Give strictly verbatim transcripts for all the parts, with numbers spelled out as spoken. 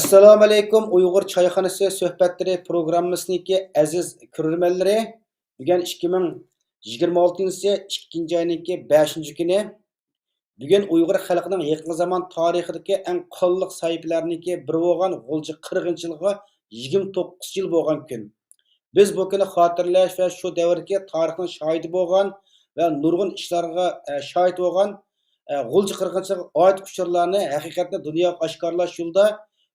ئەسسالامۇئەلەيكۇم، ئۇيغۇر چايخانىسى سۆھبەتلىرى پروگراممىسىنىڭكى ئەزىز كۆرۈرمەنلىرى. بۈگۈن ئىككى مىڭ يىگىرمە ئالتىنچى يىلى ئىككىنچى ئاينىڭكى بەشىنچى كۈنى. بۈگۈن ئۇيغۇر خەلقىنىڭ يېقىنقى زامان تارىخىدىكى ئەڭ قانلىق سەھىپىلەرنىڭكى بىرى بولغان غۇلجا قىرغىنچىلىقىغا يىگىرمە توققۇز يىل بولغان كۈن. بىز بۇ كۈننى خاتىرىلەش ۋە شۇ دەۋردىكى تارىخنىڭ شاھىتى بولغان ۋە نۇرغۇن ئىشلارغا، ئە، شاھىت بولغان، ئە، غۇلجا قىرغىنچىلىقىغا ئائىت ئۇچۇرلارنى، ھەقىقەتنى دۇنياغا ئاشكارىلاش يولىدا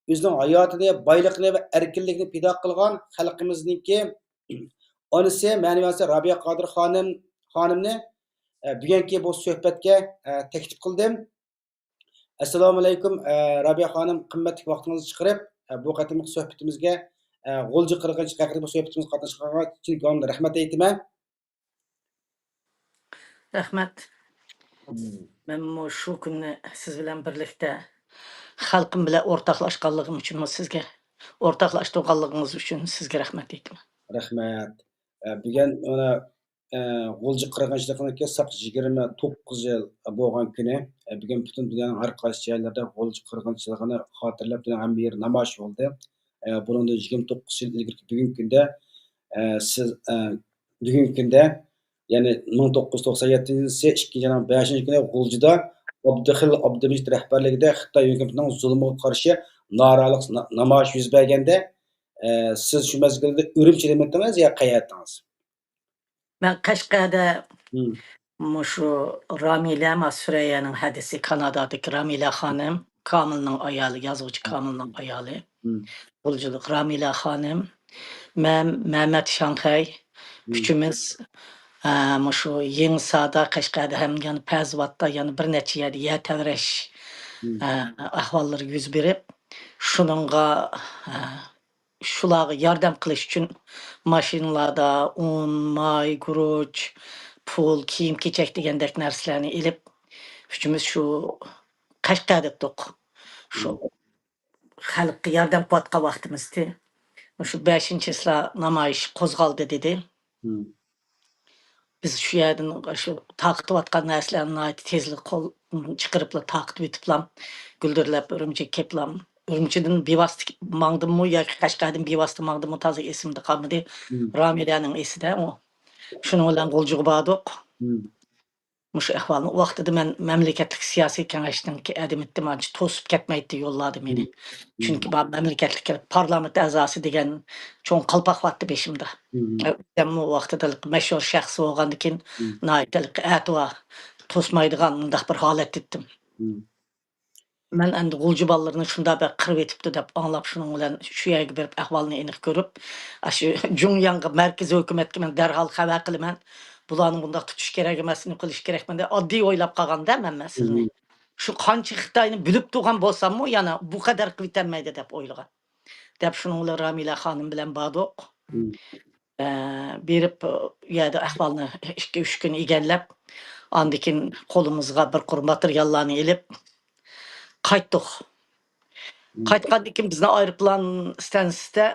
ئۆزىنىڭ ھاياتىنى، بايلىقىنى ۋە ئەركىنلىكىنى پىدا قىلغان خەلقىمىزنىڭكى ئانىسى، مەنىۋى ئانىسى رابىيە قادىر خانىم، خانىمنى، ئە، بۈگۈنكى بۇ سۆھبەتكە، ئە، تەكلىپ قىلدىم. ئەسسالامۇئەلەيكۇم، ئە، رابىيە خانىم، قىممەتلىك ۋاقتىڭىزنى چىقىرىپ، ئە، بۇ قېتىملىق سۆھبىتىمىزگە، ئە، غۇلجا قىرغىنچىلىقى ھەققىدىكى بۇ سۆھبىتىمىزگە قاتناشقانغا چىن كۆڭلۈمدىن رەھمەت ئېيتىمەن. رەھمەت. مم. مەنمۇ شۇ كۈننى سىز بىلەن بىرلىكتە خەلقىم بىلەن ئورتاقلاشقانلىقىم ئۈچۈنمۇ سىزگە، ئورتاقلاشتۇرغانلىقىڭىز ئۈچۈن سىزگە رەھمەت ئېيتىمەن. رەھمەت. ئە، بۈگۈن مانا، ئە، غۇلجا قىرغىنچىلىقىنىڭكى ساق يىگىرمە توققۇز يىل بولغان كۈنى. ئە، بۈگۈن پۈتۈن دۇنيانىڭ ھەر قايسى جايلىرىدا غۇلجا قىرغىنچىلىقىنى خاتىرىلەپ، دۇنيانىڭ ھەممە يېرى نامايىش بولدى. ئە، بۇنىڭدىن يىگىرمە توققۇز يىل ئىلگىرىكى بۈگۈنكى كۈندە، ئە، سىز، ئە، بۈگۈنكى كۈندە، يەنى مىڭ توققۇز يۈز توقسان يەتتىنچى يىلى ئىككىنچى ئاينىڭ بەشىنچى كۈنى غۇلجىدا ئابدۇخېلىل ئابدۇمىجىت رەھبەرلىكىدە خىتاي ھۆكۈمىتىنىڭ زۇلۇمىغا قارشى نارازىلىق نا-، نامايىشى يۈز بەرگەندە، ئە، سىز شۇ مەزگىلدە ئۈرۈمچىدىمىتىڭىز يا قەيەردىڭىز؟ مەن قەشقەردە مم. مۇشۇ رامىلە، ما سۈرەييەنىڭ ھەدىسى، كانادادىكى رامىلە خانىم، كامىلنىڭ ئايالى، يازغۇچى كامىلنىڭ ئايالى. مم. غۇلجىلىق رامىلە خانىم، مەن مەمەت شاڭخەي، مم. ئۈچىمىز، ئە، مۇشۇ يېڭىساردا، قەشقەردە ھەم يەنە پەرزىۋاتتا يەنە بىر نەچچە يەردە يەر تەۋرەش، مم. ئە، ئەھۋاللىرى يۈز بېرىپ، شۇنىڭغا، ئە، شۇلارغا ياردەم قىلىش ئۈچۈن ماشىنىلاردا ئۇن، ماي، گۇرۇچ، پۇل، كىيىم-كېچەك دېگەندەك نەرسىلەرنى ئېلىپ، ئۈچىمىز شۇ قەشقەردە تۇق. شۇ مم. خەلققە ياردەم قىلىۋاتقان ۋاقتىمىزدى. مۇشۇ بەشىنچى چىسلا نامايىش قوزغالدى دېدى. مم. بىز شۇ يەردىن شۇ تارقىتىۋاتقان نەرسىلەرنى ناھايىتى تېزلا قول چىقىرىپلا تارقىتىۋېتىپلا، گۈلدۈرلەپ ئۈرۈمچىگە كېلىپلا، ئۈرۈمچىدىن بىۋاسىتە ماڭدىممۇ ياكى قەشقەردىن بىۋاسىتە ماڭدىممۇ تازا ئېسىمدە قالمىدى. مم. رامىلەنىڭ ئېسىدە ئۇ. شۇنىڭ بىلەن غۇلجىغا باردۇق. مم. مۇشۇ ئەھۋالنى، ئۇ ۋاقتىدا مەن مەملىكەتلىك سىياسىي كېڭەشنىڭكى ئادىمى ئىدىم، ئانچە توسۇپ كەتمەيتتى يوللاردا مېنى. مم. چۈنكى مم. مەن مەملىكەتلىك پارلامېنت ئەزاسى دېگەن چوڭ قالپاق بارتتى بېشىمدا. مم. ئۆزۈممۇ ئۇ ۋاقتىدا مەشھۇر شەخس بولغاندىكىن مم. ناھايىتى ئەتىۋار توسمايدىغان مۇنداق بىر ھالەتتە ئىدىم. مم. مەن ئەمدى غۇلجا بالىلىرىنى شۇنداق بەك قىرىۋېتىپتۇ دەپ ئاڭلاپ، شۇنىڭ بىلەن شۇ يەرگە بېرىپ ئەھۋالنى ئېنىق كۆرۈپ، ئاشۇ جۇڭياڭغا، مەركىزىي ھۆكۈمەتكە مەن دەرھال خەۋەر قىلىمەن. بۇلارنى بۇنداق تۇتۇش كېرەك ئەمەس، نېمە قىلىش كېرەكمەن دەپ ئاددىي ئويلاپ قالغاندا مەن مەسىلىنى. مم. شۇ قانچە خىتاينى بىلىپ تۇرغان بولساممۇ، يەنە بۇ قەدەر قىلىۋېتەلمەيدۇ دەپ ئويلىغان. دەپ شۇنىڭ بىلەن رامىلە خانىم بىلەن باردۇق. مم. ئە، بېرىپ، ئۇ يەردە ئەھۋالنى ئىككى، ئۈچ كۈن ئىگىلەپ، ئاندىن كېيىن قولىمىزغا بىر قۇر ماتېرىياللارنى ئېلىپ قايتتۇق. مم. قايتقاندىن كېيىن بىزنى ئايروپىلان ئىستانسىسىدا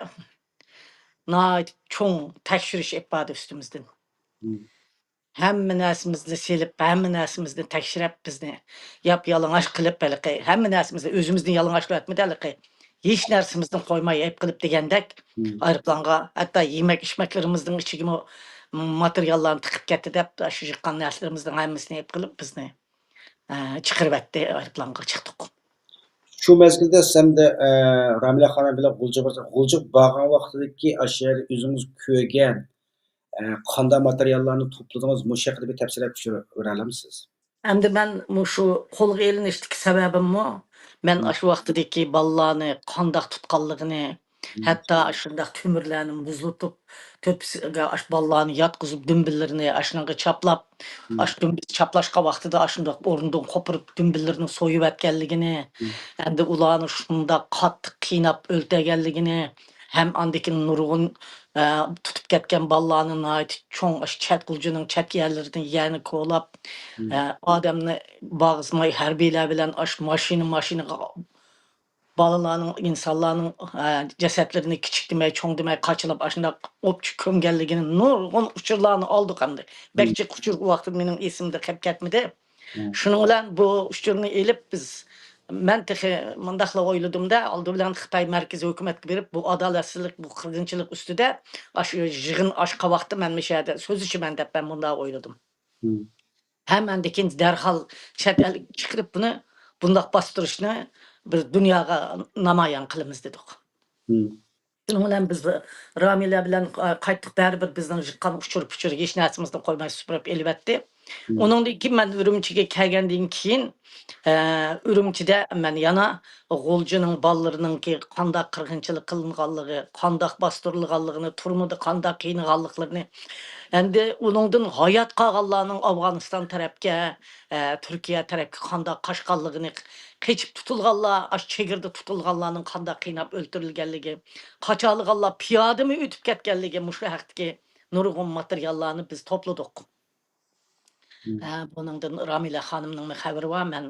ناھايىتى چوڭ تەكشۈرۈش ئېلىپ باردى ئۈستىمىزدىن. مم. ھەممە نەرسىمىزنى سېلىپ، ھەممە نەرسىمىزنى تەكشۈرۈپ، بىزنى ياپيالىڭاچ قىلىپ، ھېلىقى ھەممە نەرسىمىزنى، ئۆزىمىزنى يالىڭاچ قىلىۋەتمىدى، ھېلىقى ھېچ نەرسىمىزنى قويماي ئېلىپ قىلىپ دېگەندەك، مم. ئايروپىلانغا ھەتتا يېمەك-ئىچمەكلىرىمىزنىڭ ئىچىگىمۇ ماتېرىياللارنى تىقىپ كەتتى دەپ، شۇ يىغقان نەرسىلىرىمىزنىڭ ھەممىسىنى ئېلىپ قىلىپ، بىزنى، ئە، چىقىرىۋەتتى، ئايروپىلانغا چىقتۇق. شۇ مەزگىلدە سەندە، ئە، رامىلە خانىم بىلەن غۇلجىغا بارسا، غۇلجىغا بارغان ۋاقتىدىكى ئاشۇ يەردە ئۆزىڭىز كۆرگەن، ئە، قانداق ماتېرىياللارنى توپلىدىڭىز؟ مۇشۇ ھەققىدە بىر تەپسىلىي چۈشۈرۈپ بېرەلەمسىز؟ ئەمدى مەن مۇشۇ قولغا ئېلىنىشتىكى سەۋەبىممۇ، مەن مم. ئاشۇ ۋاقتىدىكى بالىلارنى قانداق تۇتقانلىقىنى، مم. ھەتتا ئاشۇنداق تۆمۈرلەرنى مۇزلىتىپ، تۆپىسىگە ئاشۇ بالىلارنى ياتقۇزۇپ، دۈمبىلىرىنى ئاشۇنىڭغا چاپلاپ، مم. ئاشۇ دۈمبە چاپلاشقان ۋاقتىدا ئاشۇنداق ئورنىدىن قوپۇرۇپ، دۈمبىلىرىنى سويۇۋەتكەنلىكىنى، مم. ئەمدى ئۇلارنى شۇنداق قاتتىق قىيناپ ئۆلتۈرگەنلىكىنى، ھەم ئاندىن كېيىن نۇرغۇن، ئە، تۇتۇپ كەتكەن بالىلارنى ناھايىتى چوڭ ئاشۇ چەت غۇلجىنىڭ چەت يەرلىرىدىن يەرنى كولاپ، مم. ئە، ئادەمنى باغزىماي ھەربىيلەر بىلەن ئاشۇ ماشىنا، ماشىنىغا بالىلارنىڭ، ئىنسانلارنىڭ، ئە، جەسەتلىرىنى كىچىك دېمەي، چوڭ دېمەي قاچىلاپ، ئاشۇنداق ئوپچە كۆمگەنلىكىنى نۇرغۇن ئۇچۇرلارنى ئالدۇق ئەمدى. بەك مم. جىق ئۇچۇر ئۇ ۋاقىتتا مېنىڭ ئېسىمدە قېلىپ كەتمىدى. مم. شۇنىڭ بىلەن بۇ ئۇچۇرنى ئېلىپ، بىز مەن تېخى مۇنداقلا ئويلىدىم-دە، ئالدى بىلەن خىتاي مەركىزىي ھۆكۈمەتكە بېرىپ، بۇ ئادالەتسىزلىك، بۇ قىرغىنچىلىق ئۈستىدە ئاشۇ يىغىن ئاچقان ۋاقىتتا مەن مۇشۇ يەردە سۆزلىشىمەن دەپ مەن مۇنداق ئويلىدىم. ھەم ئاندىن كېيىن دەرھال چەت ئەلگە چىقىرىپ بۇنى، بۇنداق باستۇرۇشنى بىر دۇنياغا نامايان قىلىمىز دېدۇق. شۇنىڭ بىلەن بىز رامىلە بىلەن، ئە، قايتتۇق، بەرىبىر بىزنىڭ يىغقان ئۇچۇر-پۇچۇر ھېچ نەرسىمىزنى قويماي سۈپۈرۈپ ئېلىۋەتتى. ئۇنىڭدىن كېيىن مەن ئۈرۈمچىگە كەلگەندىن كېيىن، ئە، ئۈرۈمچىدە مەن يەنە غۇلجىنىڭ بالىلىرىنىڭكى قانداق قىرغىنچىلىق قىلىنغانلىقى، قانداق باستۇرۇلغانلىقىنى، تۈرمىدە قانداق قىينىغانلىقلىرىنى، ئەمدى ئۇنىڭدىن ھايات قالغانلارنىڭ ئافغانىستان تەرەپكە، ئە، تۈركىيە تەرەپكە قانداق قاچقانلىقىنى، قېچىپ تۇتۇلغانلار، ئاشۇ چېگرىدا تۇتۇلغانلارنىڭ قانداق قىيناپ ئۆلتۈرۈلگەنلىكى، قاچالىغانلار پىيادىمۇ ئۆتۈپ كەتكەنلىكى، مۇشۇ ھەقتىكى نۇرغۇن ماتېرىياللارنى بىز توپلىدۇق. ھە، بۇنىڭدىن رامىلە خانىمنىڭمۇ خەۋىرى بار. مەن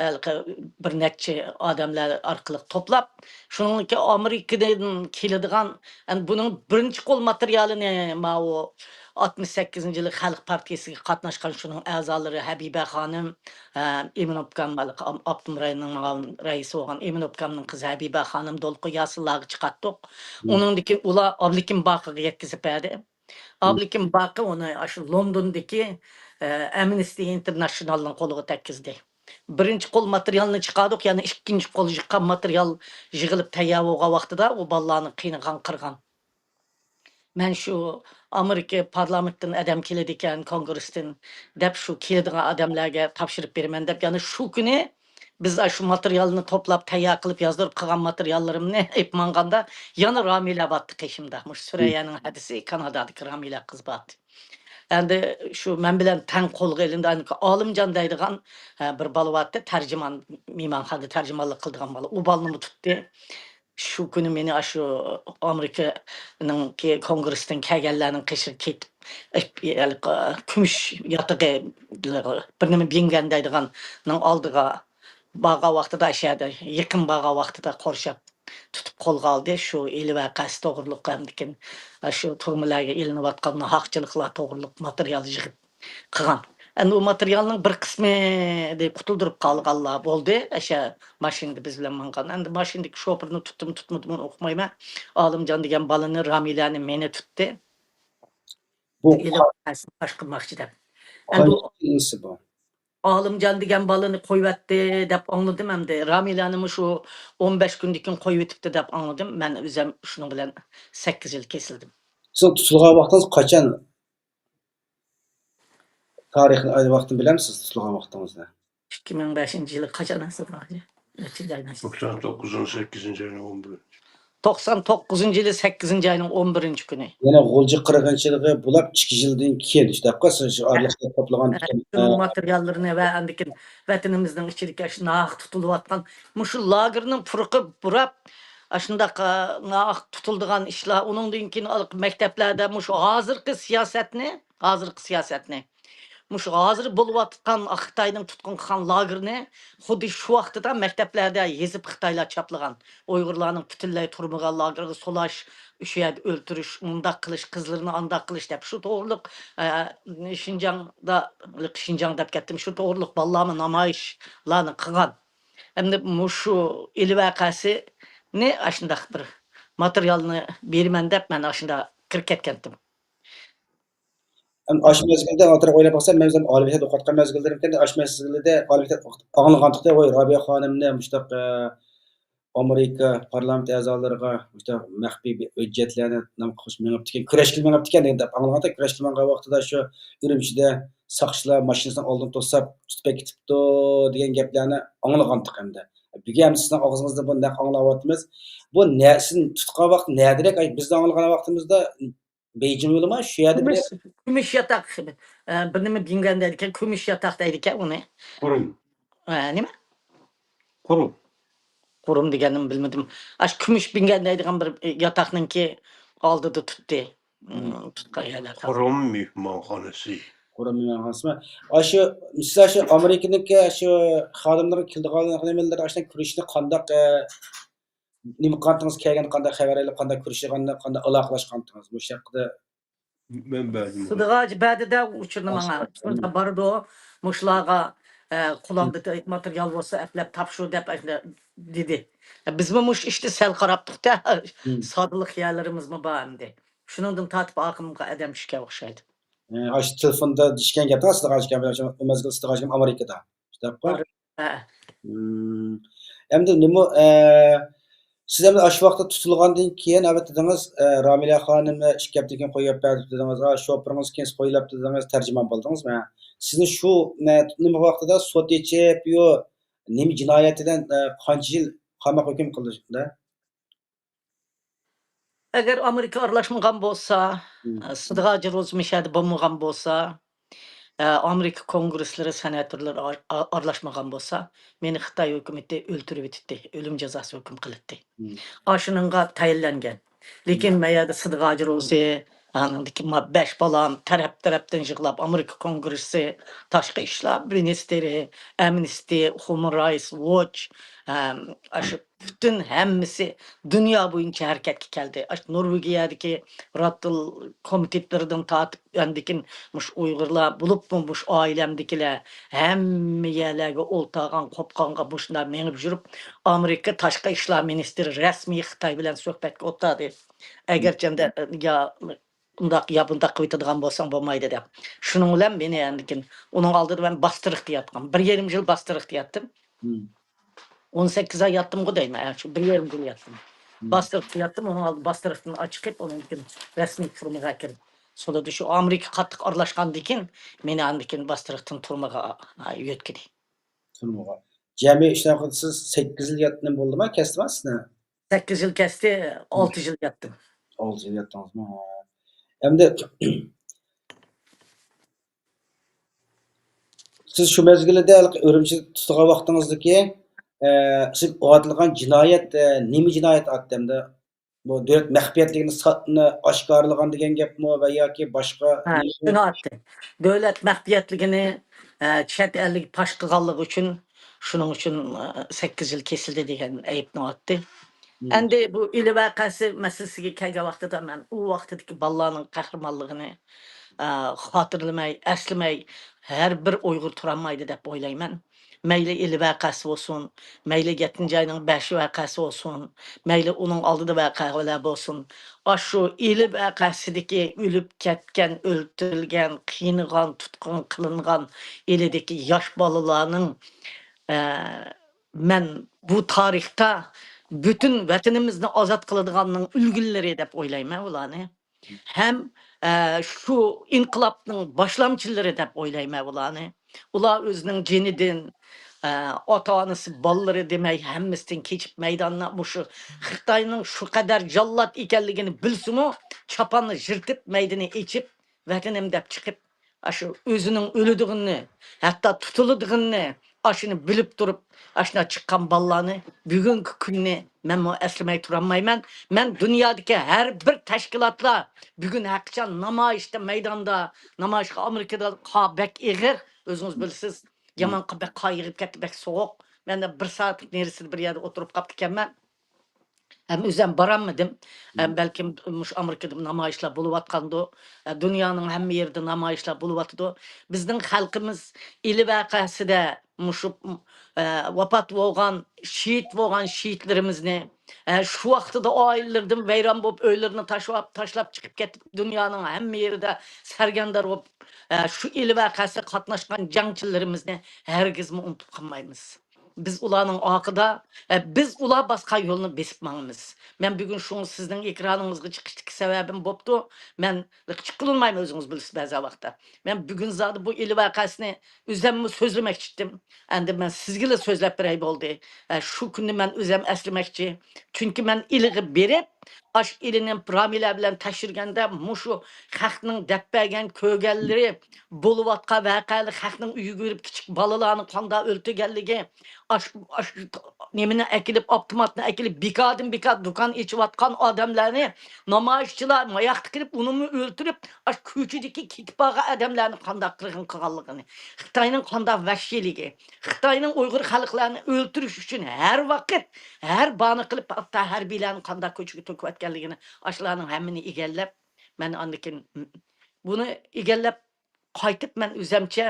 ھېلىقى بىر نەچچە ئادەملەر ئارقىلىق توپلاپ، شۇنىڭدىكى ئامېرىكىدىن كېلىدىغان، يەنى بۇنىڭ بىرىنچى قول ماتېرىيالىنى ماۋۇ ئاتمىش سەككىزىنچى يىلى خەلق پارتىيىسىگە قاتناشقان شۇنىڭ ئەزالىرى ھەبىبە خانىم، ھە، ئىمىن ئوبكام، ئاپتونوم رايوننىڭ مۇئاۋىن رەئىسى بولغان ئىمىن ئوبكامنىڭ قىزى ھەبىبە خانىم، دولقۇن ياسىنلارغا چىقاتتۇق. ئۇنىڭدىن كېيىن ئۇلار ئابلىكىم باقىغا يەتكۈزۈپ بەردى. ئابلىكىم باقى ئۇنى ئاشۇ لوندوندىكى، ئە، ئەمنىستى ئىنتېرناشنالنىڭ قولىغا تەگكۈزدى. بىرىنچى قول ماتېرىيالنى چىقاردۇق، يەنە ئىككىنچى قول يىغقان ماتېرىيال يىغىلىپ تەييار بولغان ۋاقتىدا ئۇ بالىلارنى قىينىغان، قىرغان. مەن شۇ ئامېرىكا پارلامېنتتىن ئادەم كېلىدىكەن، كونگرېستىن دەپ شۇ كېلىدىغان ئادەملەرگە تاپشۇرۇپ بېرىمەن دەپ، يەنە شۇ كۈنى بىز ئاشۇ ماتېرىيالنى توپلاپ، تەييار قىلىپ، يازدۇرۇپ قىلغان ماتېرىياللىرىمنى ئېلىپ ماڭغاندا، يەنە رامىلە بارتتى قېشىمدا. مۇشۇ سۈرەييەنىڭ ھەدىسى، كانادادىكى رامىلە قىز بارتتى. ئەمدى شۇ مەن بىلەن تەڭ قولغا ئېلىندى. ئالىمجان دەيدىغان، ھە، بىر بالا بارتتى، تەرجىمان، مېھمانخانىدا تەرجىمانلىق قىلىدىغان بالا. ئۇ بالىنىمۇ تۇتتى. شۇ كۈنى مېنى ئاشۇ ئامېرىكىنىڭكى كونگرېستىن كەلگەنلەرنىڭ قېشىغا كېتىپ، كۈمۈش ياتىقى، بىر نېمە بىڭگەن دەيدىغاننىڭ ئالدىغا بارغان ۋاقتىدا، ئاشۇ يەردە يېقىن بارغان ۋاقتىدا قورشاپ تۇتۇپ قولغا ئالدى. شۇ ئىلى ۋەقەسى توغرۇلۇق، ئاندىن كېيىن شۇ تۈرمىلەرگە ئېلىنىۋاتقان ناھەقچىلىقلار توغرۇلۇق ماتېرىيال يىغىپ قىلغان. ئەمدى ئۇ ماتېرىيالنىڭ بىر قىسمى قۇتۇلدۇرۇپ قالغانلار بولدى. ئەشە ماشىنىدا بىز بىلەن ماڭغان. ئەمدى ماشىنىدىكى شوپۇرنى تۇتتىمۇ، تۇتمىدىمۇ ئۇقمايمەن. ئالىمجان دېگەن بالىنى، رامىلەنى مېنى تۇتتى. بۇ ئېلىپ پاش قىلماقچى دەپ. ئەمدى قانچە يىل بۇ؟ ئالىمجان دېگەن بالىنى قويۇۋەتتى دەپ ئاڭلىدىم ئەمدى. رامىلەنىمۇ شۇ ئون بەش كۈندىن كېيىن قويۇۋېتىپتۇ دەپ ئاڭلىدىم. مەن ئۆزۈم شۇنىڭ بىلەن سەككىز يىل كېسىلدىم. سىز تۇتۇلغان ۋاقتىڭىز قاچان؟ تارىخنى، ئاي، ۋاقتىنى بىلەمسىز، تۇتۇلغان ۋاقتىڭىزنى؟ ئىككى مىڭ بەشىنچى يىلى قاچان ھاسىلغان؟ نەچچىنچى ئايدا؟ توقسان توققۇزىنچى، سەككىزىنچى ئاينىڭ ئون بىرىنچى. توقسان توققۇزىنچى يىلى سەككىزىنچى ئاينىڭ ئون بىرىنچى كۈنى. يەنى غۇلجا قىرغىنچىلىقى بولۇپ ئىككى يىلدىن كېيىن، شۇنداققۇ؟ سىز شۇ ئارىلىقتا توپلىغان، ھە، شۇنىڭ ماتېرىياللىرىنى ۋە ئاندىن كېيىن ۋەتىنىمىزنىڭ ئىچىدىكى شۇ ناھەق تۇتۇلۇۋاتقان مۇشۇ لاگېرنىڭ پۇرىقى بۇراپ، ئاشۇنداق، ئە، ناھەق تۇتۇلىدىغان ئىشلار، ئۇنىڭدىن كېيىن مەكتەپلەردە مۇشۇ ھازىرقى سىياسەتنى، ھازىرقى سىياسەتنى، مۇشۇ ھازىر بولۇۋاتقان خىتاينىڭ تۇتقۇن قىلغان لاگېرىنى خۇددى شۇ ۋاقتىدا مەكتەپلەردە يېزىپ خىتايلار چاپلىغان، ئۇيغۇرلارنىڭ پۈتۈنلەي تۈرمىگە، لاگېرغا سولاش، ئۇشۇ يەردە ئۆلتۈرۈش، مۇنداق قىلىش، قىزلىرىنى ئانداق قىلىش دەپ شۇ توغرۇلۇق، ئە، شىنجاڭدا، شىنجاڭ دەپ كەتتىم، شۇ توغرۇلۇق بالىلارمۇ نامايىشلارنى قىلغان. ئەمدى مۇشۇ ئىلى ۋەقەسىنى ئاشۇنداق بىر ماتېرىيالنى بېرىمەن دەپ مەن ئاشۇنداق كىرىپ كەتكەنتىم. ئەمدى ئاشۇ مەزگىلدە ئوتتۇرىغا ئويلاپ باقسام، مەن ئۆزۈم ئالىي مەكتەپتە ئوقۇۋاتقان مەزگىللىرىمكەن، ئاشۇ مەزگىلدە ئالىي مەكتەپتە ئاڭلىغانتۇق، ۋاي، رابىيە خانىمنى مۇشۇنداق، ئە، ئامېرىكا پارلامېنت ئەزالىرىغا مۇشۇنداق مەخپىي بىر ھۆججەتلەرنى نېمە قىلىش مېڭىپتىكەن، كۈرەشكىلى مېڭىپتىكەن دەپ ئاڭلىغانتۇق. كۈرەشكىلى ماڭغان ۋاقتىدا شۇ ئۈرۈمچىدە ساقچىلار ماشىنىسىنىڭ ئالدىنى توساپ تۇتۇپ ئەكېتىپتۇ دېگەن گەپلەرنى ئاڭلىغانتۇق ئەمدى. بۈگۈن ئەمدى سىزنىڭ ئاغزىڭىزدىن بۇنى نەق ئاڭلاۋاتىمىز. بۇ نە، سىزنى تۇتقان ۋاقتى نەدىرەك؟ ئاي، بىز ئاڭلىغان ۋاقتىمىزدا بېيجىڭ يولىما؟ شۇ يەردە بىر كۈمۈش، كۈمۈش ياتاق، ئە، بىر نېمە بىڭگەن دەيدىكەن، كۈمۈش ياتاق دەيدىكەن ئۇنى. قۇرۇم. ئە، نېمە؟ قۇرۇم. قۇرۇم دېگەننىمۇ بىلمىدىم. ئاشۇ كۈمۈش بىڭگەن دەيدىغان بىر ياتاقنىڭكى ئالدىدا تۇتتى. تۇتقان يەرلەر. قۇرۇم مېھمانخانىسى. قۇرۇم مېھمانخانىسىمۇ؟ ئاشۇ، سىز ئاشۇ ئامېرىكىنىڭكى ئاشۇ خادىملىرىنىڭ كېلىدىغان نېمىلىرى، ئاشۇ كۆرۈشۈشنى قانداق، ئە، نېمە قىلغانتىڭىز، كەلگەندە قانداق خەۋەر ئېلىپ، قانداق كۆرۈشىدىغاننى، قانداق ئالاقىلەشكەنتىڭىز؟ مۇشۇ ھەققىدە. مەن بەردىم. سىدىغاج بەردى-دە ئۇچۇرنى ماڭا. ئاشۇ. شۇندا بارىدۇ، مۇشۇلارغا، ئە، قولۇڭدا ماتېرىيال بولسا ئەپلەپ تاپشۇر دەپ ئاشۇنداق دېدى. بىزمۇ مۇشۇ ئىشتا سەل قاراپتۇق-دە، سادىلىق يەرلىرىمىزمۇ بار ئەمدى. شۇنىڭدىن تارتىپ ئاخىرىمىزغا ئادەم چۈشكەن ئوخشايدۇ. ئاشۇ تېلېفوندا دېيىشكەن گەپتە، سىدىق ھاجىكام بىلەن شۇ، ئۇ مەزگىل سىدىق ھاجىكام ئامېرىكىدا. شۇنداققۇ؟ ھە. مم. ئەمدى نېمە، ئە، سىز ئەمدى ئاشۇ ۋاقىتتا تۇتۇلغاندىن كېيىن، ئەلۋەتتە دېدىڭىز، ئە، رامىلە خانىمنى ئىككى ھەپتىدىن كېيىن قويۇپ بەردى دېدىڭىز. ئا، شوپۇرىڭىز كېيىن قويۇلۇپتۇ دېدىڭىز، تەرجىمان بولدىڭىزمۇ؟ سىزنى شۇ، نە، نېمە ۋاقتىدا سوت ئېچىپ، يو، نېمە جىنايەت بىلەن، ئە، قانچە يىل قاماق ھۆكۈم قىلدى شۇنداق؟ ئەگەر ئامېرىكا ئارىلاشمىغان بولسا، مم. ئە، سىدىق ھاجى روزى مۇشۇ يەردە بولمىغان بولسا، ئە، ئامېرىكا كونگرېسلىرى، سېناتورلىرى ئار-، ئا-، ئارىلاشمىغان بولسا، مېنى خىتاي ھۆكۈمىتى ئۆلتۈرۈۋېتەتتى، ئۆلۈم جازاسى ھۆكۈم قىلاتتى. مم. ئاشۇنىڭغا تەيىنلەنگەن. لېكىن مم. مەن يەردە سىدىق ھاجى روزى، ئاندىن كېيىن ما بەش بالام تەرەپ-تەرەپتىن يىغلاپ، ئامېرىكا كونگرېسى، تاشقى ئىشلار مىنىستىرى، ئەمنىستى، ھۇمان رايتس ۋوچ، ئەم، ئاشۇ پۈتۈن ھەممىسى دۇنيا بويىچە ھەرىكەتكە كەلدى. ئاشۇ نورۋېگىيەدىكى راتتېل كومىتېتلىرىدىن تارتىپ، ئاندىكىن مۇشۇ ئۇيغۇرلار، بولۇپمۇ مۇشۇ ئائىلەمدىكىلەر ھەممە يەرلەرگە ئولتۇرغان، قوپقانغا مۇشۇنداق مېڭىپ يۈرۈپ، ئامېرىكا تاشقى ئىشلار مىنىستىرى رەسمىي خىتاي بىلەن سۆھبەتكە ئولتۇردى. ئەگەرچەندە، يا ئۇنداق يا بۇنداق قىلىۋېتىدىغان بولساڭ بولمايدۇ دەپ. شۇنىڭ بىلەن مېنى ئاندىكىن ئۇنىڭ ئالدىدا مەن باستىرىقتا ياتقان. بىر يېرىم يىل باستىرىقتا ياتتىم. مم. ئون سەككىز ئاي ياتتىمغۇ دەيمەن، ئە، شۇ بىر يېرىم يىل ياتتىم. مم. باستىرىقتا ياتتىم، ئۇنىڭ ئالدىدا باستىرىقتىن چىقىپ، ئۇنىڭدىن كېيىن رەسمىي تۈرمىگە كىرىپ، سودا شۇ ئامېرىكا قاتتىق ئارىلاشقاندىن كېيىن مېنى ئاندىن كېيىن باستىرىقتىن تۈرمىگە، ئا، يۆتكىدى. تۈرمىگە. جەمئىي ئىشلار سىز سەككىز يىل ياتتىڭىز بولدىما، كەستىما سىزنى؟ سەككىز يىل كەستى، ئالتە يىل ياتتىم. ئالتە يىل ياتتىڭىزمۇ؟ ھە. ئەمدى سىز شۇ مەزگىلدە ھېلىقى ئۈرۈمچىدە تۇتۇلغان ۋاقتىڭىزدىكى، ئە، سىز ئاتلىغان جىنايەت، ئە، نېمە جىنايەت ئاتتى ئەمدى؟ بۇ دۆلەت مەخپىيەتلىكىنى ساتنى ئاشكارىلىغان دېگەن گەپمۇ ۋە ياكى باشقا ھە، نېمە؟ شۇنى ئاتتى. دۆلەت مەخپىيەتلىكىنى، ئە، چەت ئەلگە پاش قىلغانلىقى ئۈچۈن، شۇنىڭ ئۈچۈن، ئە، سەككىز يىل كېسىلدى دېگەن ئەيىبنى ئاتتى. مم. ئەمدى بۇ ئىلى ۋەقەسى مەسىلىسىگە كەلگەن ۋاقتىدا مەن ئۇ ۋاقتىدىكى بالىلارنىڭ قەھرىمانلىقىنى، ئە، خاتىرىلىمەي، ئەسلىمەي، ھەر بىر ئۇيغۇر تۇرالمايدۇ دەپ ئويلايمەن. مەيلى ئىلى ۋەقەسى بولسۇن، مەيلى يەتتىنچى ئاينىڭ بەشى ۋەقەسى بولسۇن، مەيلى ئۇنىڭ ئالدىدا ۋەقەلەر بولسۇن. ئاشۇ ئىلى ۋەقەسىدىكى ئۆلۈپ كەتكەن، ئۆلتۈرۈلگەن، قىينىغان، تۇتقۇن قىلىنغان ئىلىدىكى ياش بالىلارنىڭ، ئە، مەن بۇ تارىختا پۈتۈن ۋەتىنىمىزنى ئازاد قىلىدىغاننىڭ ئۈلگىلىرى دەپ ئويلايمەن ئۇلارنى. ھەم، ئە، شۇ ئىنقىلابنىڭ باشلامچىلىرى دەپ ئويلايمەن ئۇلارنى. ئۇلار ئۆزىنىڭ جېنىدىن، ئە، ئاتا-ئانىسى، بالىلىرى دېمەي ھەممىسىدىن كېچىپ مەيداندا مۇشۇ خىتاينىڭ شۇ قەدەر جاللات ئىكەنلىكىنى بىلسىمۇ، چاپاننى يىرتىپ مەيدىنى ئېچىپ، ۋەتىنىم دەپ چىقىپ، ئاشۇ ئۆزىنىڭ ئۆلىدىغىنىنى، ھەتتا تۇتۇلىدىغىنىنى، ئاشۇنى بىلىپ تۇرۇپ، ئاشۇنداق چىققان بالىلارنى بۈگۈنكى كۈننى مەنمۇ ئەسلىمەي تۇرالمايمەن. مەن دۇنيادىكى ھەر بىر تەشكىلاتلار بۈگۈن ھەقىچان نامايىشتا، مەيداندا، نامايىشقا ئامېرىكىدا قا-، بەك ئېغىر، ئۆزىڭىز بىلىسىز، يامان ق-، بەك قار يېغىپ كەتتى، بەك سوغۇق. مەن بىر سائەتلىك نېرىسىدە بىر يەردە ئولتۇرۇپ قاپتىكەنمەن. ھەم ئۆزۈم بارالمىدىم. ھەم بەلكىم مۇشۇ ئامېرىكىدا نامايىشلار بولۇۋاتقاندۇ. ئە، دۇنيانىڭ ھەممە يېرىدە نامايىشلار بولۇۋاتىدۇ. بىزنىڭ خەلقىمىز ئىلى ۋەقەسىدە مۇشۇ، ئە، ۋاپات بولغان، شېھىت بولغان شېھىتلىرىمىزنى، ئە، شۇ ۋاقتىدا ئائىلىلىرىدىن ۋەيران بولۇپ، ئۆيلىرىنى تاشلاپ، تاشلاپ چىقىپ كېتىپ، دۇنيانىڭ ھەممە يېرىدە سەرگەردان بولۇپ، ئە، شۇ ئىلى ۋەقەسىگە قاتناشقان جەڭچىلىرىمىزنى ھەرگىزمۇ ئۇنتۇپ قالمايمىز. بىز ئۇلارنىڭ ئارقىدا، ئە، بىز ئۇلار باسقان يولنى بېسىپ ماڭىمىز. مەن بۈگۈن شۇڭا سىزنىڭ ئېكرانىڭىزغا چىقىشتىكى سەۋەبىم بوپتۇ. مەن چىققىلى ئۇنىمايمەن، ئۆزىڭىز بىلىسىز بەزى ۋاقىتتا. مەن بۈگۈن زادى بۇ ئىلى ۋەقەسىنى ئۆزەممۇ سۆزلىمەكچى ئىدىم. ئەمدى مەن سىزگىلا سۆزلەپ بېرەي بولدى. ئە، شۇ كۈننى مەن ئۆزەم ئەسلىمەكچى. چۈنكى مەن ئىلىغا بېرىپ، ئاشۇ ئىلىنى رامىلە بىلەن تەكشۈرگەندە، مۇشۇ خەقنىڭ دەپ بەرگەن، كۆرگەنلىرى، بولۇۋاتقان ۋەقەلەر، خەقنىڭ ئۆيىگە بېرىپ كىچىك بالىلارنى قانداق ئۆلتۈرگەنلىكى، ئاش-، ئاش-، نېمىنى ئەكېلىپ، ئاپتوماتنى ئەكېلىپ، بىكاردىن بىكار دۇكان ئېچىۋاتقان ئادەملەرنى نامايىشچىلار ماياقتا كېلىپ، ئۇنىمۇ ئۆلتۈرۈپ، ئاشۇ كوچىدىكى كېتىپ بارغان ئادەملەرنى قانداق قىرغىن قىلغانلىقىنى، خىتاينىڭ قانداق ۋەھشىيلىكى، خىتاينىڭ ئۇيغۇر خەلقلەرنى ئۆلتۈرۈش ئۈچۈن ھەر ۋاقىت، ھەر باھانە قىلىپ، ھەتتا ھەربىيلەرنى قانداق كوچىگە تۆكۈۋەتكەنلىكىنى، ئاشۇلارنىڭ ھەممىنى ئىگىلەپ، مەن ئاندىن كېيىن بۇنى ئىگىلەپ، قايتىپ مەن ئۆزەمچە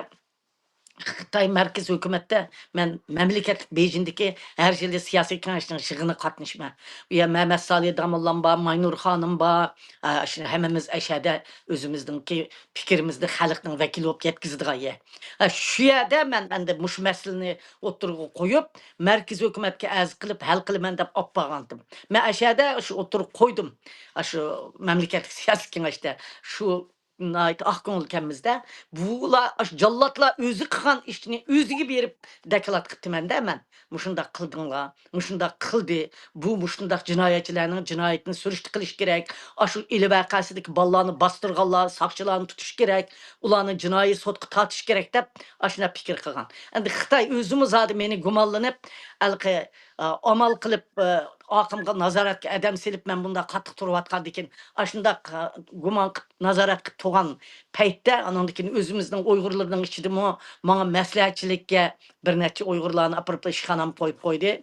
خىتاي مەركىزىي ھۆكۈمەتتە مەن مەملىكەتلىك بېيجىڭدىكى ھەر يىلى سىياسىي كېڭەشنىڭ يىغىنىغا قاتنىشىمەن. بۇ يەردە مەمەت سالىھ داموللام بار، ماينۇر خانىم بار، ئە، شۇ ھەممىمىز ئەشەدە ئۆزىمىزنىڭكى پىكرىمىزنى خەلقنىڭ ۋەكىلى بولۇپ يەتكۈزىدىغان يەر. ئە، شۇ يەردە مەن ئەمدى مۇشۇ مەسىلىنى ئوتتۇرىغا قويۇپ، مەركىزىي ھۆكۈمەتكە ئەرز قىلىپ، ھەل قىلىمەن دەپ ئاپ بارغانتىم. مەن ئەشەدە شۇ ئوتتۇرىغا قويدۇم. ئە، شۇ مەملىكەتلىك سىياسىي كېڭەشتە شۇ ناھايىتى ئاق كۆڭۈلكەنمىزدە، بۇلار ئاشۇ جاللاتلار ئۆزى قىلغان ئىشنى ئۆزىگە بېرىپ داكلات قىپتىمەن-دە مەن. مۇشۇنداق قىلدىڭلار، مۇشۇنداق قىلدى، بۇ مۇشۇنداق جىنايەتچىلەرنىڭ جىنايىتىنى سۈرۈشتە قىلىش كېرەك، ئاشۇ ئىلى ۋەقەسىدىكى بالىلارنى باستۇرغانلار، ساقچىلارنى تۇتۇش كېرەك، ئۇلارنى جىنايى سوتقا تارتىش كېرەك دەپ ئاشۇنداق پىكىر قىلغان. ئەمدى خىتاي ئۆزىمۇ زادى مېنى گۇمانلىنىپ، ھېلىقى، ئا، ئامال قىلىپ، ئا، ئارقامغا نازارەتكە ئادەم سېلىپ، مەن بۇنداق قاتتىق تۇرۇۋاتقاندىكىن، ئاشۇنداق، ئا، گۇمان قىلىپ نازارەت قىلىپ تۇرغان پەيتتە، ئانىڭدىن كېيىن ئۆزىمىزنىڭ ئۇيغۇرلىرىنىڭ ئىچىدىمۇ ماڭا مەسلىھەتچىلىككە بىر نەچچە ئۇيغۇرلارنى ئاپىرىپ ئىشخانامغا قويۇپ قويدى.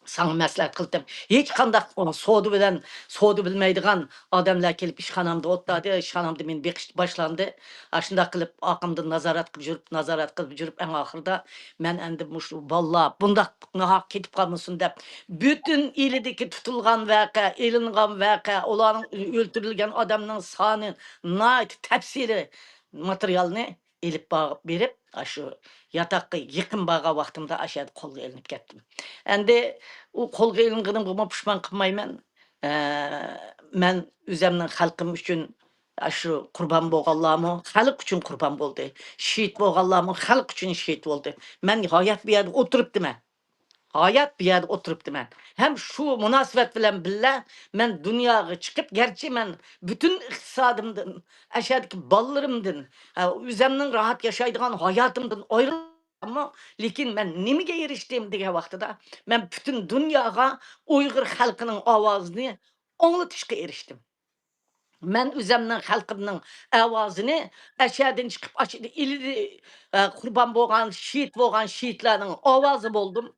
ساڭا مەسلىھەت قىلدىم. ھېچقانداق سودا بىلەن، سودا بىلمەيدىغان ئادەملەر كېلىپ ئىشخانامدا ئولتۇردى. ئىشخانامدا مېنى بېقىش باشلاندى. ئاشۇنداق قىلىپ ئارقامدىن نازارەت قىلىپ يۈرۈپ، نازارەت قىلىپ يۈرۈپ، ئەڭ ئاخىرىدا مەن ئەمدى مۇشۇ بالىلار بۇنداق ناھەق كېتىپ قالمىسۇن دەپ، پۈتۈن ئىلىدىكى تۇتۇلغان ۋەقە، ئېلىنغان ۋەقە، ئۇلارنىڭ ئۆلتۈرۈلگەن ئادەمنىڭ سانى، ناھايىتى تەپسىلىي ماتېرىيالنى ئېلىپ بار-، بېرىپ، ئاشۇ ياتاققا يېقىن بارغان ۋاقتىمدا ئاشۇ يەردە قولغا ئېلىنىپ كەتتىم. ئەمدى ئۇ قولغا ئېلىنغىنىمغىمۇ پۇشمان قىلمايمەن. ئە، مەن ئۆزەمنىڭ خەلقىم ئۈچۈن ئاشۇ قۇربان بولغانلارمۇ خەلق ئۈچۈن قۇربان بولدى. شېھىت بولغانلارمۇ خەلق ئۈچۈن شېھىت بولدى. مەن ھايات بۇ يەردە ئولتۇرۇپتىمەن. ھايات بۇ يەردە ئولتۇرۇپتىمەن. ھەم شۇ مۇناسىۋەت بىلەن بىللە، مەن دۇنياغا چىقىپ، گەرچە مەن پۈتۈن ئىقتىسادىمدىن، ئەشەدىكى بالىلىرىمدىن، ئە، ئۆزەمنىڭ راھەت ياشايدىغان ھاياتىمدىن ئايرىلىپمۇ، لېكىن مەن نېمىگە ئېرىشتىم دېگەن ۋاقتىدا، مەن پۈتۈن دۇنياغا ئۇيغۇر خەلقىنىڭ ئاۋازىنى ئاڭلىتىشقا ئېرىشتىم. مەن ئۆزەمنىڭ خەلقىمنىڭ ئاۋازىنى ئەشەدىن چىقىپ، ئاشۇ ئىلى، ئە، قۇربان بولغان، شېھىت بولغان شېھىتلەرنىڭ ئاۋازى بولدۇم.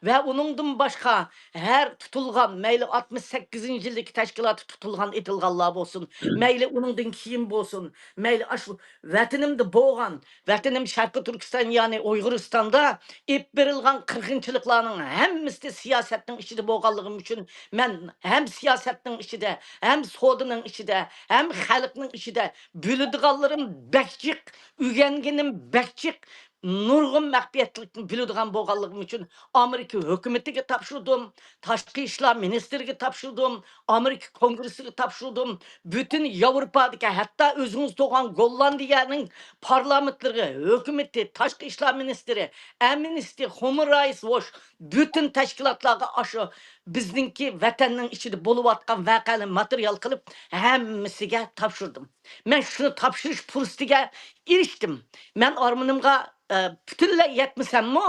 ۋە ئۇنىڭدىن باشقا ھەر تۇتۇلغان، مەيلى ئاتمىش سەككىزىنچى يىلدىكى تەشكىلاتتا تۇتۇلغان، ئېتىلغانلار بولسۇن، مەيلى ئۇنىڭدىن كېيىن بولسۇن، مەيلى ئاشۇ ۋەتىنىمدە بولغان، ۋەتىنىم شەرقىي تۈركىستان، يەنى ئۇيغۇرىستاندا ئېلىپ بېرىلغان قىرغىنچىلىقلارنىڭ ھەممىسى سىياسەتنىڭ ئىچىدە بولغانلىقىم ئۈچۈن، مەن ھەم سىياسەتنىڭ ئىچىدە، ھەم سودىنىڭ ئىچىدە، ھەم خەلقنىڭ ئىچىدە بىلىدىغانلىرىم بەك جىق، ئۆگەنگىنىم بەك جىق، نۇرغۇن مەخپىيەتلىكنى بىلىدىغان بولغانلىقىم ئۈچۈن ئامېرىكا ھۆكۈمىتىگە تاپشۇردۇم، تاشقى ئىشلار مىنىستىرىگە تاپشۇردۇم، ئامېرىكا كونگرېسسىگە تاپشۇردۇم، پۈتۈن ياۋروپادىكى، ھەتتا ئۆزىڭىز تۇرغان گوللاندىيەنىڭ پارلامېنتلىرىغا، ھۆكۈمىتى، تاشقى ئىشلار مىنىستىرى، ئەمنىستى، خۇمەن رايتس ۋوچ، پۈتۈن تەشكىلاتلارغا ئاشۇ بىزنىڭكى ۋەتەننىڭ ئىچىدە بولۇۋاتقان ۋەقەنى ماتېرىيال قىلىپ، ھەممىسىگە تاپشۇردۇم. مەن شۇنى تاپشۇرۇش پۇرسىتىگە ئېرىشتىم. مەن ئارمىنىمغا، ئە، پۈتۈنلەي يەتمىسەممۇ،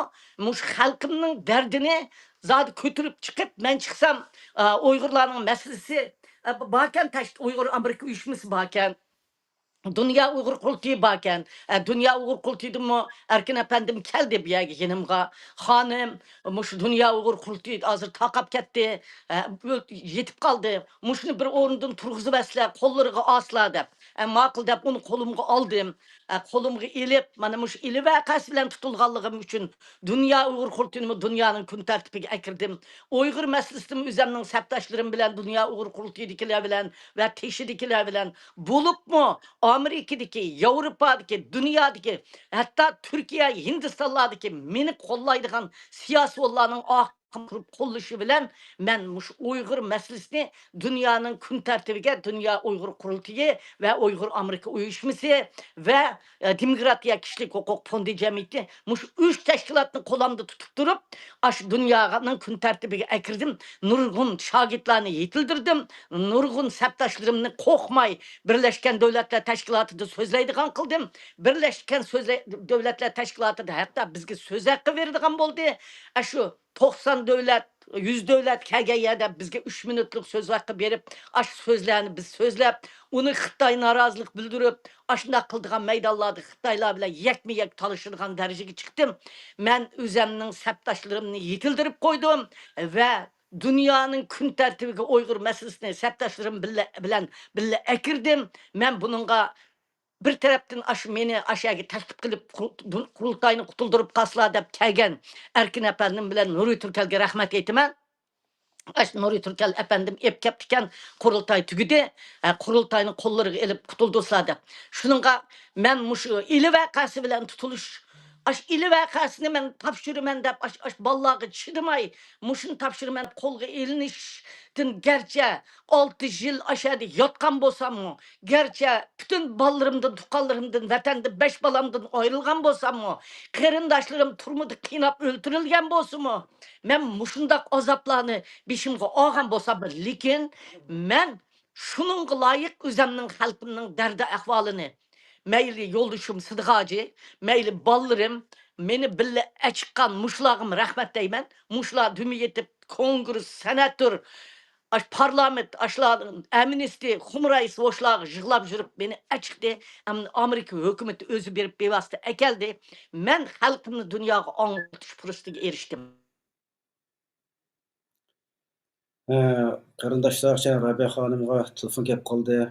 مۇشۇ خەلقىمنىڭ دەردىنى زادى كۆتۈرۈپ چىقىپ، مەن چىقسام، ئە، ئۇيغۇرلارنىڭ مەسىلىسى، ئە، باركەن، تەشت-، ئۇيغۇر ئامېرىكا ئۇيۇشمىسى باركەن. دۇنيا ئۇيغۇر قۇرۇلتىيى باركەن. ئە، دۇنيا ئۇيغۇر قۇرۇلتىيىدىنمۇ ئەركىن ئەپەندىم كەلدى بۇ يەرگە يېنىمغا. خانىم، مۇشۇ دۇنيا ئۇيغۇر قۇرۇلتىيى ھازىر تارقاپ كەتتى. ئە، ئۆل-، يېتىپ قالدى. مۇشۇنى بىر ئورۇندىن تۇرغۇزۇۋەتسىلە، قوللىرىغا ئالسىلا دەپ. ئە، ماقۇل دەپ ئۇنى قولۇمغا ئالدىم. ئە، قولۇمغا ئېلىپ، مانا مۇشۇ ئىلى ۋەقەسى بىلەن تۇتۇلغانلىقىم ئۈچۈن دۇنيا ئۇيغۇر قۇرۇلتىيىنىمۇ دۇنيانىڭ كۈن تەرتىپىگە ئەكىردىم. ئۇيغۇر مەسىلىسىدىمۇ ئۆزەمنىڭ سەپداشلىرىم بىلەن، دۇنيا ئۇيغۇر قۇرۇلتىيىدىكىلەر بىلەن ۋە تېشىدىكىلەر بىلەن، بولۇپمۇ ئامېرىكىدىكى، ياۋروپادىكى، دۇنيادىكى، ھەتتا تۈركىيە، ھىندىستانلاردىكى مېنى قوللايدىغان سىياسىيونلارنىڭ ئاق قۇرۇپ قوللىشى بىلەن مەن مۇشۇ ئۇيغۇر مەسىلىسىنى دۇنيانىڭ كۈن تەرتىپىگە دۇنيا ئۇيغۇر قۇرۇلتىيى ۋە ئۇيغۇر ئامېرىكا ئۇيۇشمىسى ۋە، ئە، دېموكراتىيە كىشىلىك ھوقۇق فوندى جەمئىيىتى، مۇشۇ ئۈچ تەشكىلاتنى قولامدا تۇتۇپ تۇرۇپ، ئاشۇ دۇنيانىڭ كۈن تەرتىپىگە ئەكىردىم. نۇرغۇن شاگىرتلارنى يېتىلدۈردۈم. نۇرغۇن سەپداشلىرىمنى قورقماي بىرلەشكەن دۆلەتلەر تەشكىلاتىدا سۆزلەيدىغان قىلدىم. بىرلەشكەن سۆزلە-، دۆلەتلەر تەشكىلاتىدا ھەتتا بىزگە سۆز ھەققى بېرىدىغان بولدى. ئاشۇ توقسان دۆلەت، يۈز دۆلەت كەلگەن يەردە بىزگە ئۈچ مىنۇتلۇق سۆز ھەققى بېرىپ، ئاشۇ سۆزلەرنى بىز سۆزلەپ، ئۇنى خىتاي نارازىلىق بىلدۈرۈپ، ئاشۇنداق قىلىدىغان مەيدانلاردا خىتايلار بىلەن يەكمۇ يەك تالىشىدىغان دەرىجىگە چىقتىم. مەن ئۆزەمنىڭ سەپداشلىرىمنى يېتىلدۈرۈپ قويدۇم ۋە دۇنيانىڭ كۈن تەرتىپىگە ئۇيغۇر مەسىلىسىنى سەپداشلىرىم بىللە، بىلەن بىللە ئەكىردىم. مەن بۇنىڭغا بىر تەرەپتىن ئاشۇ مېنى ئاشۇ يەرگە تەكلىپ قىلىپ، قۇ-، قۇرۇلتاينى قۇتۇلدۇرۇپ قالسىلا دەپ كەلگەن ئەركىن ئەپەندىم بىلەن نۇرى تۈركەلگە رەھمەت ئېيتىمەن. ئاشۇ نۇرى تۈركەل ئەپەندىم ئېلىپ كەپتىكەن، قۇرۇلتاي تۈگىدى. ھە، قۇرۇلتاينى قوللىرىغا ئېلىپ قۇتۇلدۇرسىلا دەپ. شۇنىڭغا مەن مۇشۇ ئىلى ۋەقەسى بىلەن تۇتۇلۇش، ئاشۇ ئىلى ۋەقەسىنى مەن تاپشۇرىمەن دەپ، ئاشۇ، ئاشۇ بالىلارغا چىدىماي، مۇشۇنى تاپشۇرىمەن دەپ قولغا ئېلىنىشتىن گەرچە ئالتە يىل ئاشۇ يەردە ياتقان بولساممۇ، گەرچە پۈتۈن بالىلىرىمدىن، تۇغقانلىرىمدىن، ۋەتەندىن بەش بالامدىن ئايرىلغان بولساممۇ، قېرىنداشلىرىم تۈرمىدە قىيناپ ئۆلتۈرۈلگەن بولسىمۇ، مەن مۇشۇنداق ئازابلارنى بېشىمغا ئالغان بولسام، لېكىن مەن شۇنىڭغا لايىق ئۆزەمنىڭ، خەلقىمنىڭ دەردى ئەھۋالىنى، مەيلى يولدىشىم سىدىق ھاجى، مەيلى بالىلىرىم، مېنى بىللە ئەچىققان مۇشۇلارغىمۇ رەھمەت دەيمەن. مۇشۇلار دۈمى يېتىپ، كونگرېس، سېناتور، ئاش پارلامېنت، ئاشۇلار ئەمنىستى، خۇمرەي سوشلارغا يىغلاپ يۈرۈپ مېنى ئەچىقتى. ئەمدى ئامېرىكا ھۆكۈمىتى ئۆزى بېرىپ بىۋاسىتە ئەكەلدى. مەن خەلقىمنى دۇنياغا ئاڭلىتىش پۇرسىتىگە ئېرىشتىم. ھە، قېرىنداشلار، رابىيە خانىمغا تېلېفون كەپ قالدى.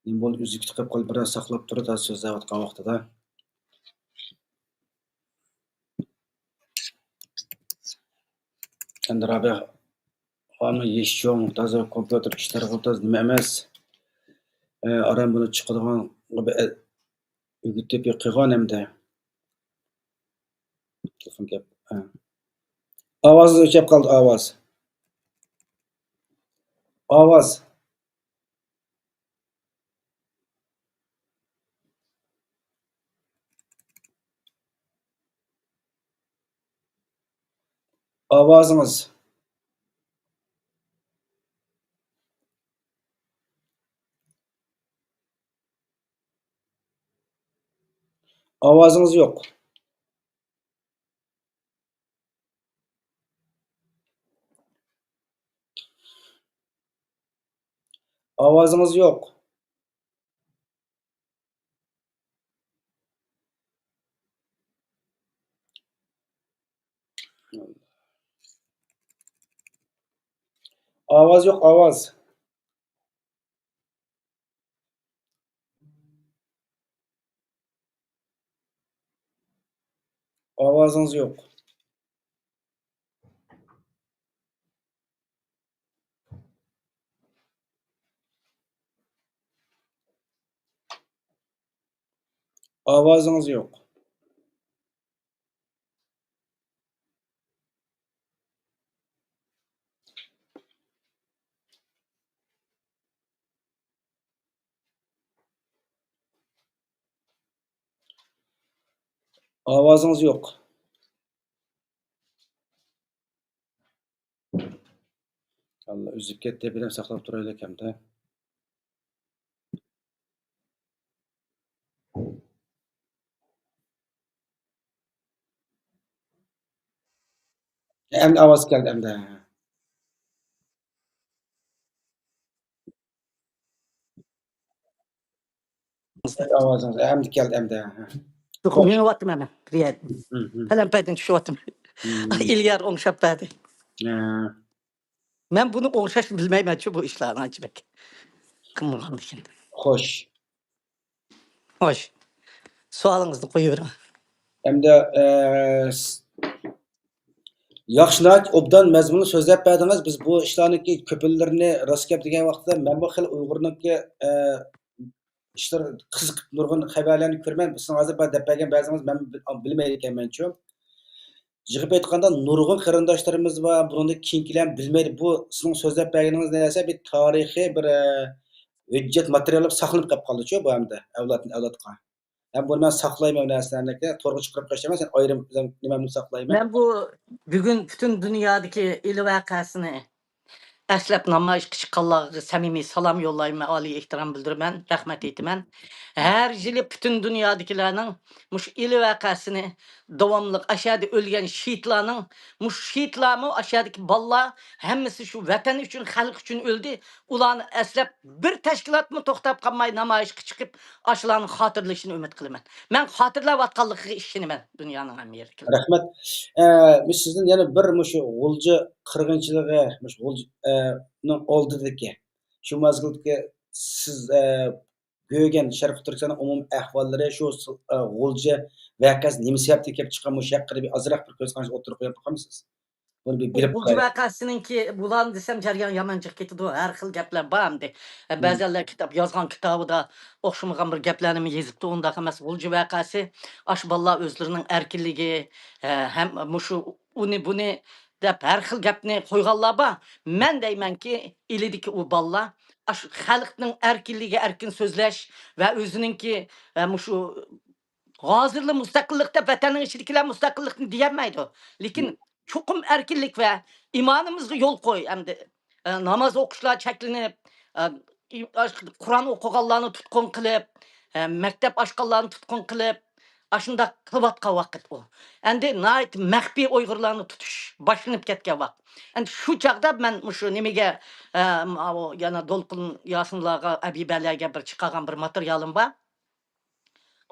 نېمە بولدى، ئۈزۈك كېتىپ قالدى، بىراز ساقلاپ تۇرۇڭ، ھازىر سۆزلەۋاتقان ۋاقتىدا. ئەمدى رابىيە خانىم يېشى چوڭ، تازا كومپيۇتېر ئىشلىرىغا تازا نېمە ئەمەس. ئە، ئاران بۇنى چىقىدىغان بىر ئە-، ئۆگىتىپ قىلغان ئەمدى. تېلېفون گەپ. ھە. ئاۋازىڭىز ئۆچۈپ قالدى، ئاۋاز. ئاۋاز. ئاۋازىڭىز. ئاۋازىڭىز يوق. ئاۋازىڭىز يوق. ئاۋاز يوق، ئاۋاز. ئاۋازىڭىز يوق. ئاۋازىڭىز يوق. ئاۋازىڭىز يوق. ئاللا، ئۈزۈپ كەتتى، بىرەم ساقلاپ تۇرايلى كەمدە. ئەمدى ئاۋاز كەلدى ئەمدى. ئاۋازىڭىز ئەمدى كەلدى ئەمدى. يوق، مېڭىۋاتىمەن مەن بىر يەردىن. پەلەمپەيدىن چۈشۈۋاتىمەن. ئىليار ئوڭشاپ بەردى. مەن بۇنى ئوڭشاشنى بىلمەيمەنچۇ بۇ ئىشلارنى ئانچە بەك قىلمىغاندىكىن. خوش. خوش. سوئالىڭىزنى قويۇۋېرىڭ. ئەمدى، ئە، س-، ياخشى، ناھايىتى ئوبدان مەزمۇنلۇق سۆزلەپ بەردىڭىز. بىز بۇ ئىشلارنىڭكى كۆپىلىرىنى راست گەپ دېگەن ۋاقىتتا مەنمۇ خېلى ئۇيغۇرنىڭكى، ئە، ئىشلىرى قىزىقىپ نۇرغۇن خەۋەرلەرنى كۆرىمەن. سىزنىڭ ھازىر بار دەپ بەرگەن بەزىڭىز مەن بىل-، بىلمەيدىكەنمەنچۇ. يىغىپ ئېيتقاندا نۇرغۇن قېرىنداشلىرىمىز بار، بۇنىڭدىن كېيىنكىلەر بىلمەيدۇ. بۇ سىزنىڭ سۆزلەپ بەرگىنىڭىز نەرسە بىر تارىخىي بىر، ئە، ھۆججەت ماتېرىيال بولۇپ ساقلىنىپ قېلىپ قالدىچۇ بۇ ئەمدى ئەۋلادتىن ئەۋلادقا. ھەم بۇنى مەن ساقلايمەن بۇ نەرسىلەرنى. تورغا چىقىرىپ قويۇش ئەمەس، سەن ئايرىم نېمەمنى ساقلايمەن. مەن بۇ بۈگۈن پۈتۈن دۇنيادىكى ئىلى ۋەقەسىنى ئەسلەپ نامايىشقا چىققانلارغا سەمىمىي سالام يوللايمەن، ئالىي ئېھتىرام بىلدۈرىمەن، رەھمەت ئېيتىمەن. ھەر يىلى پۈتۈن دۇنيادىكىلەرنىڭ مۇشۇ ئىلى ۋەقەسىنى داۋاملىق ئاشۇ يەردە ئۆلگەن شېھىتلارنىڭ، مۇشۇ شېھىتلارمۇ ئاشۇ يەردىكى بالىلار ھەممىسى شۇ ۋەتەن ئۈچۈن، خەلق ئۈچۈن ئۆلدى. ئۇلارنى ئەسلەپ بىر تەشكىلاتمۇ توختاپ قالماي نامايىشقا چىقىپ، ئاشۇلارنى خاتىرىلىشىنى ئۈمىد قىلىمەن. مەن خاتىرىلەۋاتقانلىقىغا ئىشىنىمەن دۇنيانىڭ ھەممە يېرىدىكىلەر. رەھمەت. ئە، سىزدىن يەنە بىر مۇشۇ غۇلجا قىرغىنچىلىقى، مۇشۇ غۇلجا، ئە، نىڭ ئالدىدىكى، شۇ مەزگىلدىكى سىز، ئە، گۆگەن، شەرقىي تۈركىستاننىڭ ئومۇمىي ئەھۋاللىرى، شۇ، ئە، غۇلجا ۋەقەسى نېمە سەۋەبتىن كېلىپ چىققان، مۇشۇ ھەققىدە بىر ئازراق بىر كۆز قارىشىڭىزنى ئوتتۇرىغا قويۇپ باقامسىز؟ بۇنى بىر بېرىپ غۇلجا باقايلى. ۋەقەسىنىڭكى بۇلارنى دېسەم جەريان يامان جىق كېتىدۇ. ھەر خىل گەپلەر بار ئەمدى. ئە، مم. بەزەنلەر كىتاب يازغان كىتابىدا ئوخشىمىغان بىر گەپلەرنىمۇ يېزىپتۇ. ئۇنداق ئەمەس، غۇلجا ۋەقەسى ئاشۇ بالىلار ئۆزلىرىنىڭ ئەركىنلىكى، ئە، ھەم مۇشۇ ئۇنى بۇنى دەپ ھەر خىل گەپنى قويغانلار بار. مەن دەيمەنكى، ئىلىدىكى ئۇ بالىلار ئاشۇ خەلقنىڭ ئەركىنلىكى، ئەركىن سۆزلەش ۋە ئۆزىنىڭكى، ئە، مۇشۇ ھازىرلا مۇستەقىللىق دەپ ۋەتەننىڭ ئىچىدىكىلەر مۇستەقىللىقنى دېيەلمەيدۇ. لېكىن مم. چوقۇم ئەركىنلىك ۋە ئىمانىمىزغا يول قوي ئەمدى. ئە، ناماز ئوقۇشلار چەكلىنىپ، ئە، ئى-، ئاش-، قۇرئان ئوقۇغانلارنى تۇتقۇن قىلىپ، ئە، مەكتەپ ئاچقانلارنى تۇتقۇن قىلىپ، ئاشۇنداق قىلىۋاتقان ۋاقىت ئۇ. ئەمدى ناھايىتى مەخپىي ئۇيغۇرلارنى تۇتۇش باشلىنىپ كەتكەن ۋاقىت. ئەمدى شۇ چاغدا مەن مۇشۇ نېمىگە، ئە، ماۋۇ يەنە دولقۇن ياسىنلارغا، ئەبىبەلەرگە بىر چىقارغان بىر ماتېرىيالىم بار.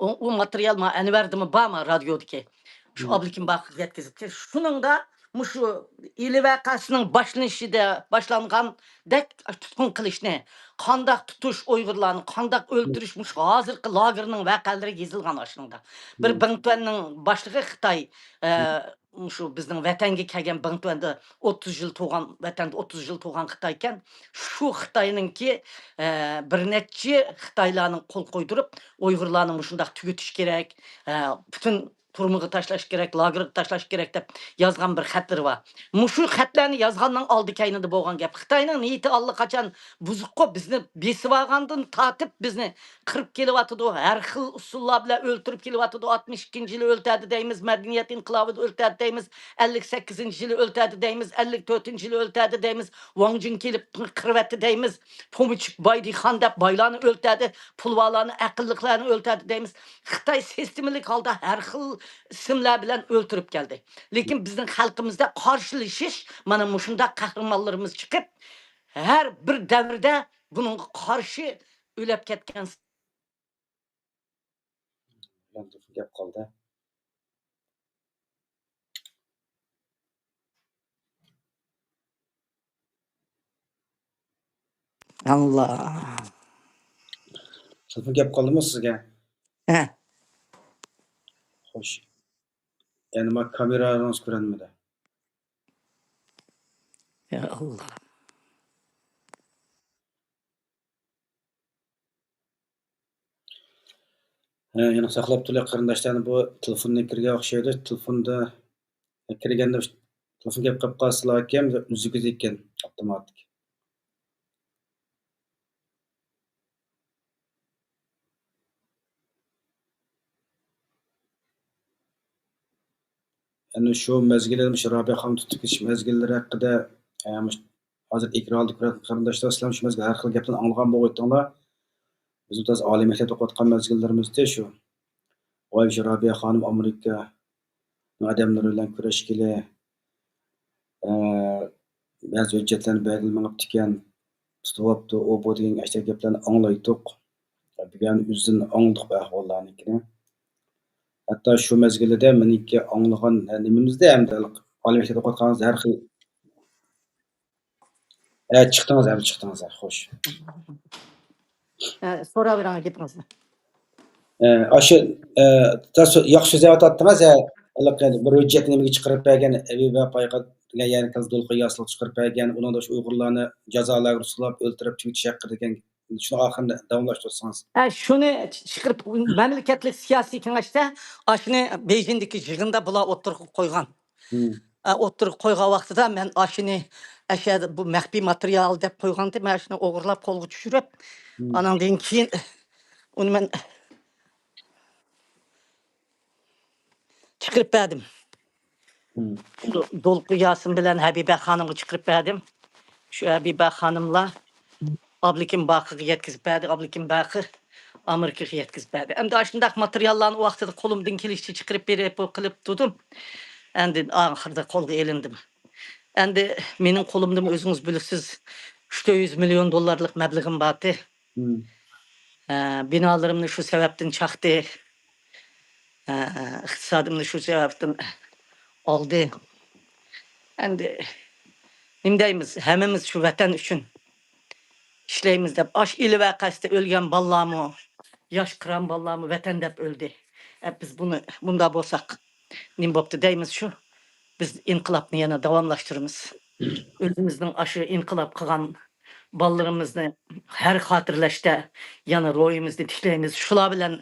ئۇ، ئۇ ماتېرىيال ما ئەنۋەردىمۇ بار ما رادىيودىكى. شۇ مم. ئابلىكىم باقىغا يەتكۈزۈپتۇ. شۇنىڭدا مۇشۇ ئىلى ۋەقەسىنىڭ باشلىنىشىدا باشلانغاندەك تۇتقۇن قىلىشنى، قانداق تۇتۇش ئۇيغۇرلارنى، قانداق ئۆلتۈرۈش، مۇشۇ ھازىرقى لاگېرنىڭ ۋەقەلىرى يېزىلغان ئاشۇنىڭدا. بىر مم. بىڭتۈەننىڭ باشلىقى خىتاي، ئە، مم. مۇشۇ بىزنىڭ ۋەتەنگە كەلگەن بىڭتۈەندە ئوتتۇز يىل تۇغان، ۋەتەندە ئوتتۇز يىل تۇغان خىتايكەن. شۇ خىتاينىڭكى، ئە، بىر نەچچە خىتايلارنىڭ قول قويدۇرۇپ، ئۇيغۇرلارنى مۇشۇنداق تۈگىتىش كېرەك، ئە، پۈتۈن تۈرمىگە تاشلاش كېرەك، لاگېرغا تاشلاش كېرەك دەپ يازغان بىر خەتلىرى بار. مۇشۇ خەتلەرنى يازغاننىڭ ئالدى كەينىدە بولغان گەپ. خىتاينىڭ نىيىتى ئاللىقاچان بۇزۇققۇ، بىزنى بېسىۋالغاندىن تارتىپ بىزنى قىرىپ كېلىۋاتىدۇ، ھەر خىل ئۇسۇللار بىلەن ئۆلتۈرۈپ كېلىۋاتىدۇ. ئاتمىش ئىككىنچى يىلى ئۆلتۈردى دەيمىز، مەدەنىيەت ئىنقىلابىدا ئۆلتۈردى دەيمىز، ئەللىك سەككىزىنچى يىلى ئۆلتۈردى دەيمىز، ئەللىك تۆتىنچى يىلى ئۆلتۈردى دەيمىز، ۋاڭ جىن كېلىپ قىرىۋەتتى دەيمىز، پومىچۈك بايدىخان دەپ بايلارنى ئۆلتۈردى، پۇلۋالارنى، ئەقىللىقلارنى ئۆلتۈردى دەيمىز. خىتاي سىستېمىلىك ھالدا ھەر خىل ئىسىملار بىلەن ئۆلتۈرۈپ كەلدى. لېكىن بىزنىڭ خەلقىمىزدە قارشىلىشىش، مانا مۇشۇنداق قەھرىمانلىرىمىز چىقىپ، ھەر بىر دەۋردە بۇنىڭغا قارشى ئۆلۈپ كەتكەن. گەپ قالدى. ئاللا. تېلېفون كەپ قالدىمۇ سىزگە؟ ھە. خوش. يەنە ما كامېرانىڭىز كۆرۈنمىدى. يا ئاللا. ھە، يەنە ساقلاپ تۇرۇڭ قېرىنداشلار، بۇ تېلېفوندىن كىرگەن ئوخشايدۇ. تېلېفوندا كىرگەندە تېلېفون كەپ قاپ قالسىلا ئىكەن، ئۈزۈكىدە ئىكەن ئاپتوماتىك. ئەنە شۇ مەزگىلدە مۇشۇ رابىيە خانىم تۇتۇپ كېتىش مەزگىللىرى ھەققىدە، ئە، مۇش-، ھازىر ئېكراندا كۆرۈۋاتقان قېرىنداشلار، سىلەر شۇ مەزگىل ھەر خىل گەپلەرنى ئاڭلىغان بولغىيتىڭلار. بىز تازا ئالىي مەكتەپتە ئوقۇۋاتقان مەزگىللىرىمىزدە شۇ. ۋاي، شۇ رابىيە خانىم ئامېرىكا ئادەملىرى بىلەن كۆرۈشكىلى، ئە، بەزى ھۆججەتلەرنى بەرگىلى مېڭىپتىكەن، تۇتۇۋاپتۇ، ئۇ بۇ دېگەن ئەشتە گەپلەرنى ئاڭلايتتۇق. بۈگۈن ئۆزىدىن ئاڭلىدۇق بۇ ئەھۋاللارنىڭكىنى. ھەتتا شۇ مەزگىلدە مېنىڭكى ئاڭلىغان نېمىمىزدە ھەمدە ئالىي مەكتەپتە ئوقۇۋاتقان ھەر خىل ئە، چىقتىڭىز، ئەمدى چىقتىڭىز، ئە، خوش. ئە، سوراۋېرىڭ گېپىڭىزنى. ئە، ئاشۇ، ئە، تا سۆ-، ياخشى سۆزلەۋاتاتتىڭىز، ئە، ھېلىقى بىر ھۆججەتنى نېمىگە چىقىرىپ بەرگەن، ھەبىبە پايقا دېگەن يەرنى كەلسە دولقۇن ياسىنغا چىقىرىپ بەرگەن، ئۇنىڭدا شۇ ئۇيغۇرلارنى جازا لاگېرىغا سولاپ ئۆلتۈرۈپ تۈگىتىش ھەققىدە دېگەن، شۇنى ئاخىرىنى داۋاملاشتۇرسىڭىز. ئە، شۇنى چىقىرىپ، مەملىكەتلىك سىياسىي كېڭەشتە ئاشۇنى بېيجىڭدىكى يىغىندا بۇلار ئوتتۇرىغا قويغان. مم. ئە، ئوتتۇرىغا قويغان ۋاقتىدا مەن ئاشۇنى ئەشەدە بۇ مەخپىي ماتېرىيال دەپ قويغانتى، مەن شۇنى ئوغرىلاپ قولغا چۈشۈرۈپ، مم. ئاناندىن كېيىن ئۇنى مەن چىقىرىپ بەردىم. مم. شۇ دولقۇن ياسىن بىلەن ھەبىبە خانىمغا چىقىرىپ بەردىم. شۇ ھەبىبە خانىملار ئابلىكىم باقىغا يەتكۈزۈپ بەردى. ئابلىكىم باقى ئامېرىكىغا يەتكۈزۈپ بەردى. ئەمدى ئاشۇنداق ماتېرىياللارنى ۋاقتىدا قولۇمدىن كېلىشىچە چىقىرىپ بېرىپ، بۇ قىلىپ تۇردۇم. ئەمدى ئاخىرىدا قولغا ئېلىندىم. ئەمدى مېنىڭ قولۇمدىمۇ ئۆزىڭىز بىلىسىز، ئۈچ يۈز مىليون دوللارلىق مەبلىغىم بارتى. مم. ئە، بىنالىرىمنى شۇ سەۋەبتىن چاقتى. ئە، ئىقتىسادىمنى شۇ سەۋەبتىن ئالدى. ئەمدى نېمە دەيمىز؟ ھەممىمىز شۇ ۋەتەن ئۈچۈن. ئىشلەيمىز دەپ، ئاش ئىلى ۋەقەسىدە ئۆلگەن بالىلارمۇ، ياش قىران بالىلارمۇ ۋەتەن دەپ ئۆلدى. ئە، بىز بۇنى، بۇنداق بولساق، نېمە بوپتۇ دەيمىز شۇ. بىز ئىنقىلابنى يەنە داۋاملاشتۇرىمىز. ئۆزىمىزنىڭ ئاشۇ ئىنقىلاب قىلغان بالىلىرىمىزنى ھەر خاتىرىلەشتە يەنە روھىمىزنى تىكلەيمىز. شۇلار بىلەن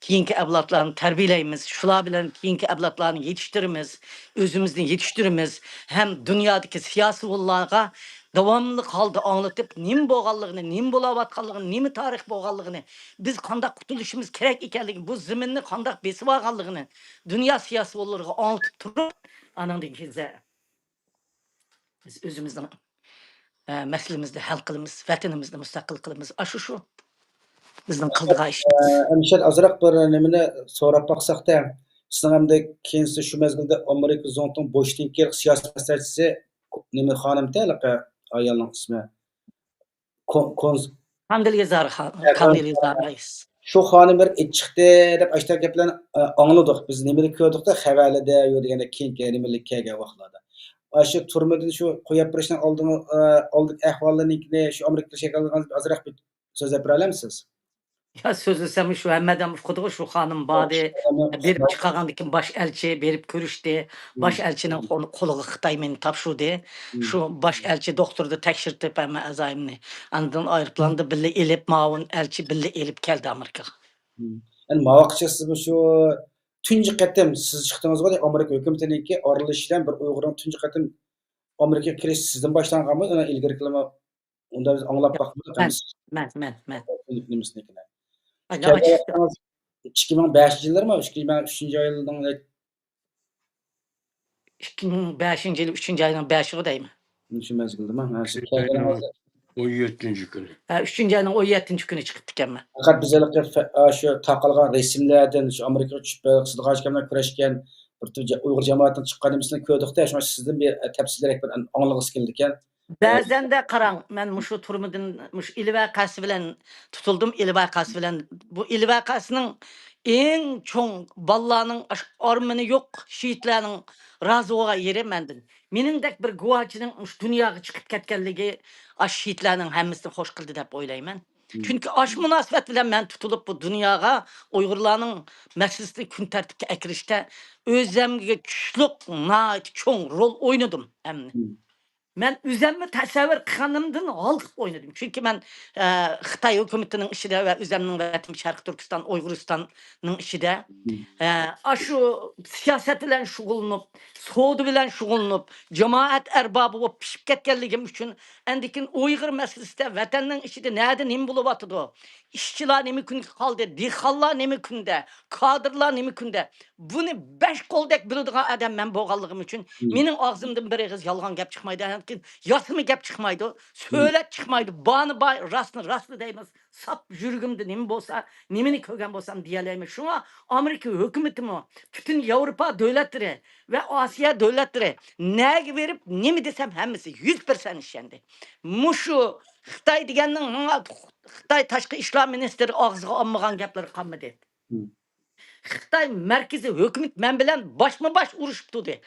كېيىنكى ئەۋلادلارنى تەربىيەلەيمىز. شۇلار بىلەن كېيىنكى ئەۋلادلارنى يېتىشتۈرىمىز. ئۆزىمىزنى يېتىشتۈرىمىز. ھەم دۇنيادىكى سىياسىيونلارغا داۋاملىق ھالدا ئاڭلىتىپ، نېمە بولغانلىقىنى، نېمە بولاۋاتقانلىقىنى، نېمە تارىخ بولغانلىقىنى، بىز قانداق قۇتۇلۇشىمىز كېرەك ئىكەنلىكىنى، بۇ زېمىننى قانداق بېسىۋالغانلىقىنى دۇنيا سىياسىيونلىرىغا ئاڭلىتىپ تۇرۇپ، ئانىڭدىن كېيىن بىز ئۆزىمىزنىڭ، ئە، مەسىلىمىزنى ھەل قىلىمىز، ۋەتىنىمىزنى مۇستەقىل قىلىمىز. ئاشۇ شۇ بىزنىڭ قىلىدىغان ئىشىمىز. ئەمىشەد، ئازراق بىر نېمىنى سوراپ باقساقتا، سىزنىڭ ئەمدى كېيىنسى شۇ مەزگىلدە ئامېرىكا زۇڭتۇڭ بوشتىن كېيىن سىياسىي مەسلىھەتچىسى نېمە خانىمتى ھېلىقى ئايالنىڭ ئىسمى؟ كون-، كونز-، كاندىليېزار خان-، ھە، كاندىليېزار رەئىس. شۇ خانىم بىر ئېچىق چىقتى دەپ ئاشۇنداق گەپلەرنى، ئە، ئاڭلىدۇق. بىز نېمىدە كۆردۇقتا، خەۋەردە يا دېگەندە كېيىنكى نېمىلىك كەلگەن ۋاقىتلاردا. ئاشۇ تۈرمىدىن شۇ قويۇپ بېرىشنىڭ ئالدىنى، ئە، ئالدىكى ئەھۋاللىرىنى شۇ ئامېرىكىدا شەكىللەنگەن ئازراق بىر سۆزلەپ بېرەلەمسىز؟ يا، سۆزلىسەم شۇ ھەممە ئادەم ئۇقىدىغۇ، شۇ خانىم باردى، بېرىپ چىقارغاندىن كېيىن باش ئەلچى بېرىپ كۆرۈشتى. باش ئەلچىنىڭ قول-، قولىغا خىتاي مېنى تاپشۇردى. شۇ باش ئەلچى دوختۇردا تەكشۈرتۈپ ھەممە ئەزايىمنى. ئاندىن ئايروپىلاندا بىللە ئېلىپ، مۇئاۋىن ئەلچى بىللە ئېلىپ كەلدى ئامېرىكىغا. ئەمدى ماۋاققىچە سىز مۇشۇ تۇنجى قېتىم سىز چىقتىڭىزغۇ، ئامېرىكا ھۆكۈمىتىنىڭكى ئارىلىشىش بىلەن بىر ئۇيغۇرنىڭ تۇنجى قېتىم ئامېرىكىغا كىرىشى سىزدىن باشلانغانمۇ؟ ئۇنىڭ ئىلگىرىكىلىمۇ ئۇندا بىز ئاڭلاپ باقمىدۇق. مەن، مەن، مەن، مەن. نېمىسىنىكىنى. ئاي، كەلگەن ياخشى. ۋاقتىڭىز ئىككى مىڭ بەشىنچى يىللارمۇ؟ ئىككى مىڭ ئۈچىنچى يىلنىڭ، ئىككى مىڭ بەشىنچى يىل ئۈچىنچى ئاينىڭ بەشىغۇ دەيمەن. شۇ مەزگىلدىمۇ؟ ھە، شۇ كەلگىنىڭىز. ئون يەتتىنچى كۈنى. ھە، ئۈچىنچى ئاينىڭ ئون يەتتىنچى كۈنى چىقىپتىكەنمەن. پەقەت بىز ھېلىقى فە-، ئا، شۇ تارقالغان رەسىملەردىن، شۇ ئامېرىكىغا چۈشۈپ، سىدىغاچكاملار كۈرەشكەن بىر تۈر جە-، ئۇيغۇر جامائىتىنىڭ چىققان نېمىسىنى كۆردۇق-دە، شۇڭا سىزدىن بىر، ئە، تەپسىلىيرەك بىر ئان-، ئاڭلىغۇسى كېلىدىكەن. بەزەندە قاراڭ، مەن مۇشۇ تۈرمىدىن، مۇشۇ ئىلى ۋەقەسى بىلەن تۇتۇلدۇم. ئىلى ۋەقەسى بىلەن، بۇ ئىلى ۋەقەسىنىڭ ئەڭ چوڭ بالىلارنىڭ ئاشۇ ئارمىنى يوق شېھىتلەرنىڭ رازى بولغان يېرى مەندىن. مېنىڭدەك بىر گۇۋاچىنىڭ مۇشۇ دۇنياغا چىقىپ كەتكەنلىكى ئاشۇ شېھىتلەرنىڭ ھەممىسىنى خوش قىلدى دەپ ئويلايمەن. مم. چۈنكى ئاشۇ مۇناسىۋەت بىلەن مەن تۇتۇلۇپ، بۇ دۇنياغا ئۇيغۇرلارنىڭ مەسىلىسىنى كۈن تەرتىپكە ئەكىرىشتە ئۆزەمگە چۈشلۈك، ناھايىتى چوڭ رول ئوينىدىم ئەمدى. مم. مەن ئۆزەممۇ تەسەۋۋۇر قىلغىنىمدىن ھالقىپ ئوينىدىم. چۈنكى مەن، ئە، خىتاي ھۆكۈمىتىنىڭ ئىچىدە ۋە ئۆزەمنىڭ ۋەتىنىم شەرقىي تۈركىستان، ئۇيغۇرىستاننىڭ ئىچىدە، مم. ئە، ئاشۇ سىياسەت بىلەن شۇغۇللىنىپ، سودا بىلەن شۇغۇللىنىپ، جامائەت ئەربابى بولۇپ پىشىپ كەتكەنلىكىم ئۈچۈن، ئاندىن كېيىن ئۇيغۇر مەسىلىسىدە ۋەتەننىڭ ئىچىدە نەدە نېمە بولۇۋاتىدۇ؟ ئىشچىلار نېمە كۈنگە قالدى؟ دېھقانلار نېمە كۈندە؟ كادىرلار نېمە كۈندە؟ بۇنى بەش قولدەك بىلىدىغان ئادەم مەن بولغانلىقىم ئۈچۈن، مم. مېنىڭ ئاغزىمدىن بىر ئېغىز يالغان گەپ چىقمايدۇ. ھەم ياسىما گەپ چىقمايدۇ. مم. سۆلەت چىقمايدۇ. بارنى بار، راستنى راست دەيمىز. ساپ يۈرىكىمدە نېمە بولسا، نېمىنى كۆرگەن بولسام دېيەلەيمەن. شۇڭا ئامېرىكا ھۆكۈمىتىمۇ، پۈتۈن ياۋروپا دۆلەتلىرى ۋە ئاسىيا دۆلەتلىرى نەگە بېرىپ نېمە دېسەم ھەممىسى يۈز پىرسەنت ئىشەندى. مۇشۇ خىتاي دېگەننىڭ ماڭا خىتاي تاشقى ئىشلار مىنىستىرى ئاغزىغا ئالمىغان گەپلىرى قالمىدى. مم. خىتاي مەركىزىي ھۆكۈمەت مەن بىلەن باشمۇ باش ئۇرۇشۇپ تۇردى.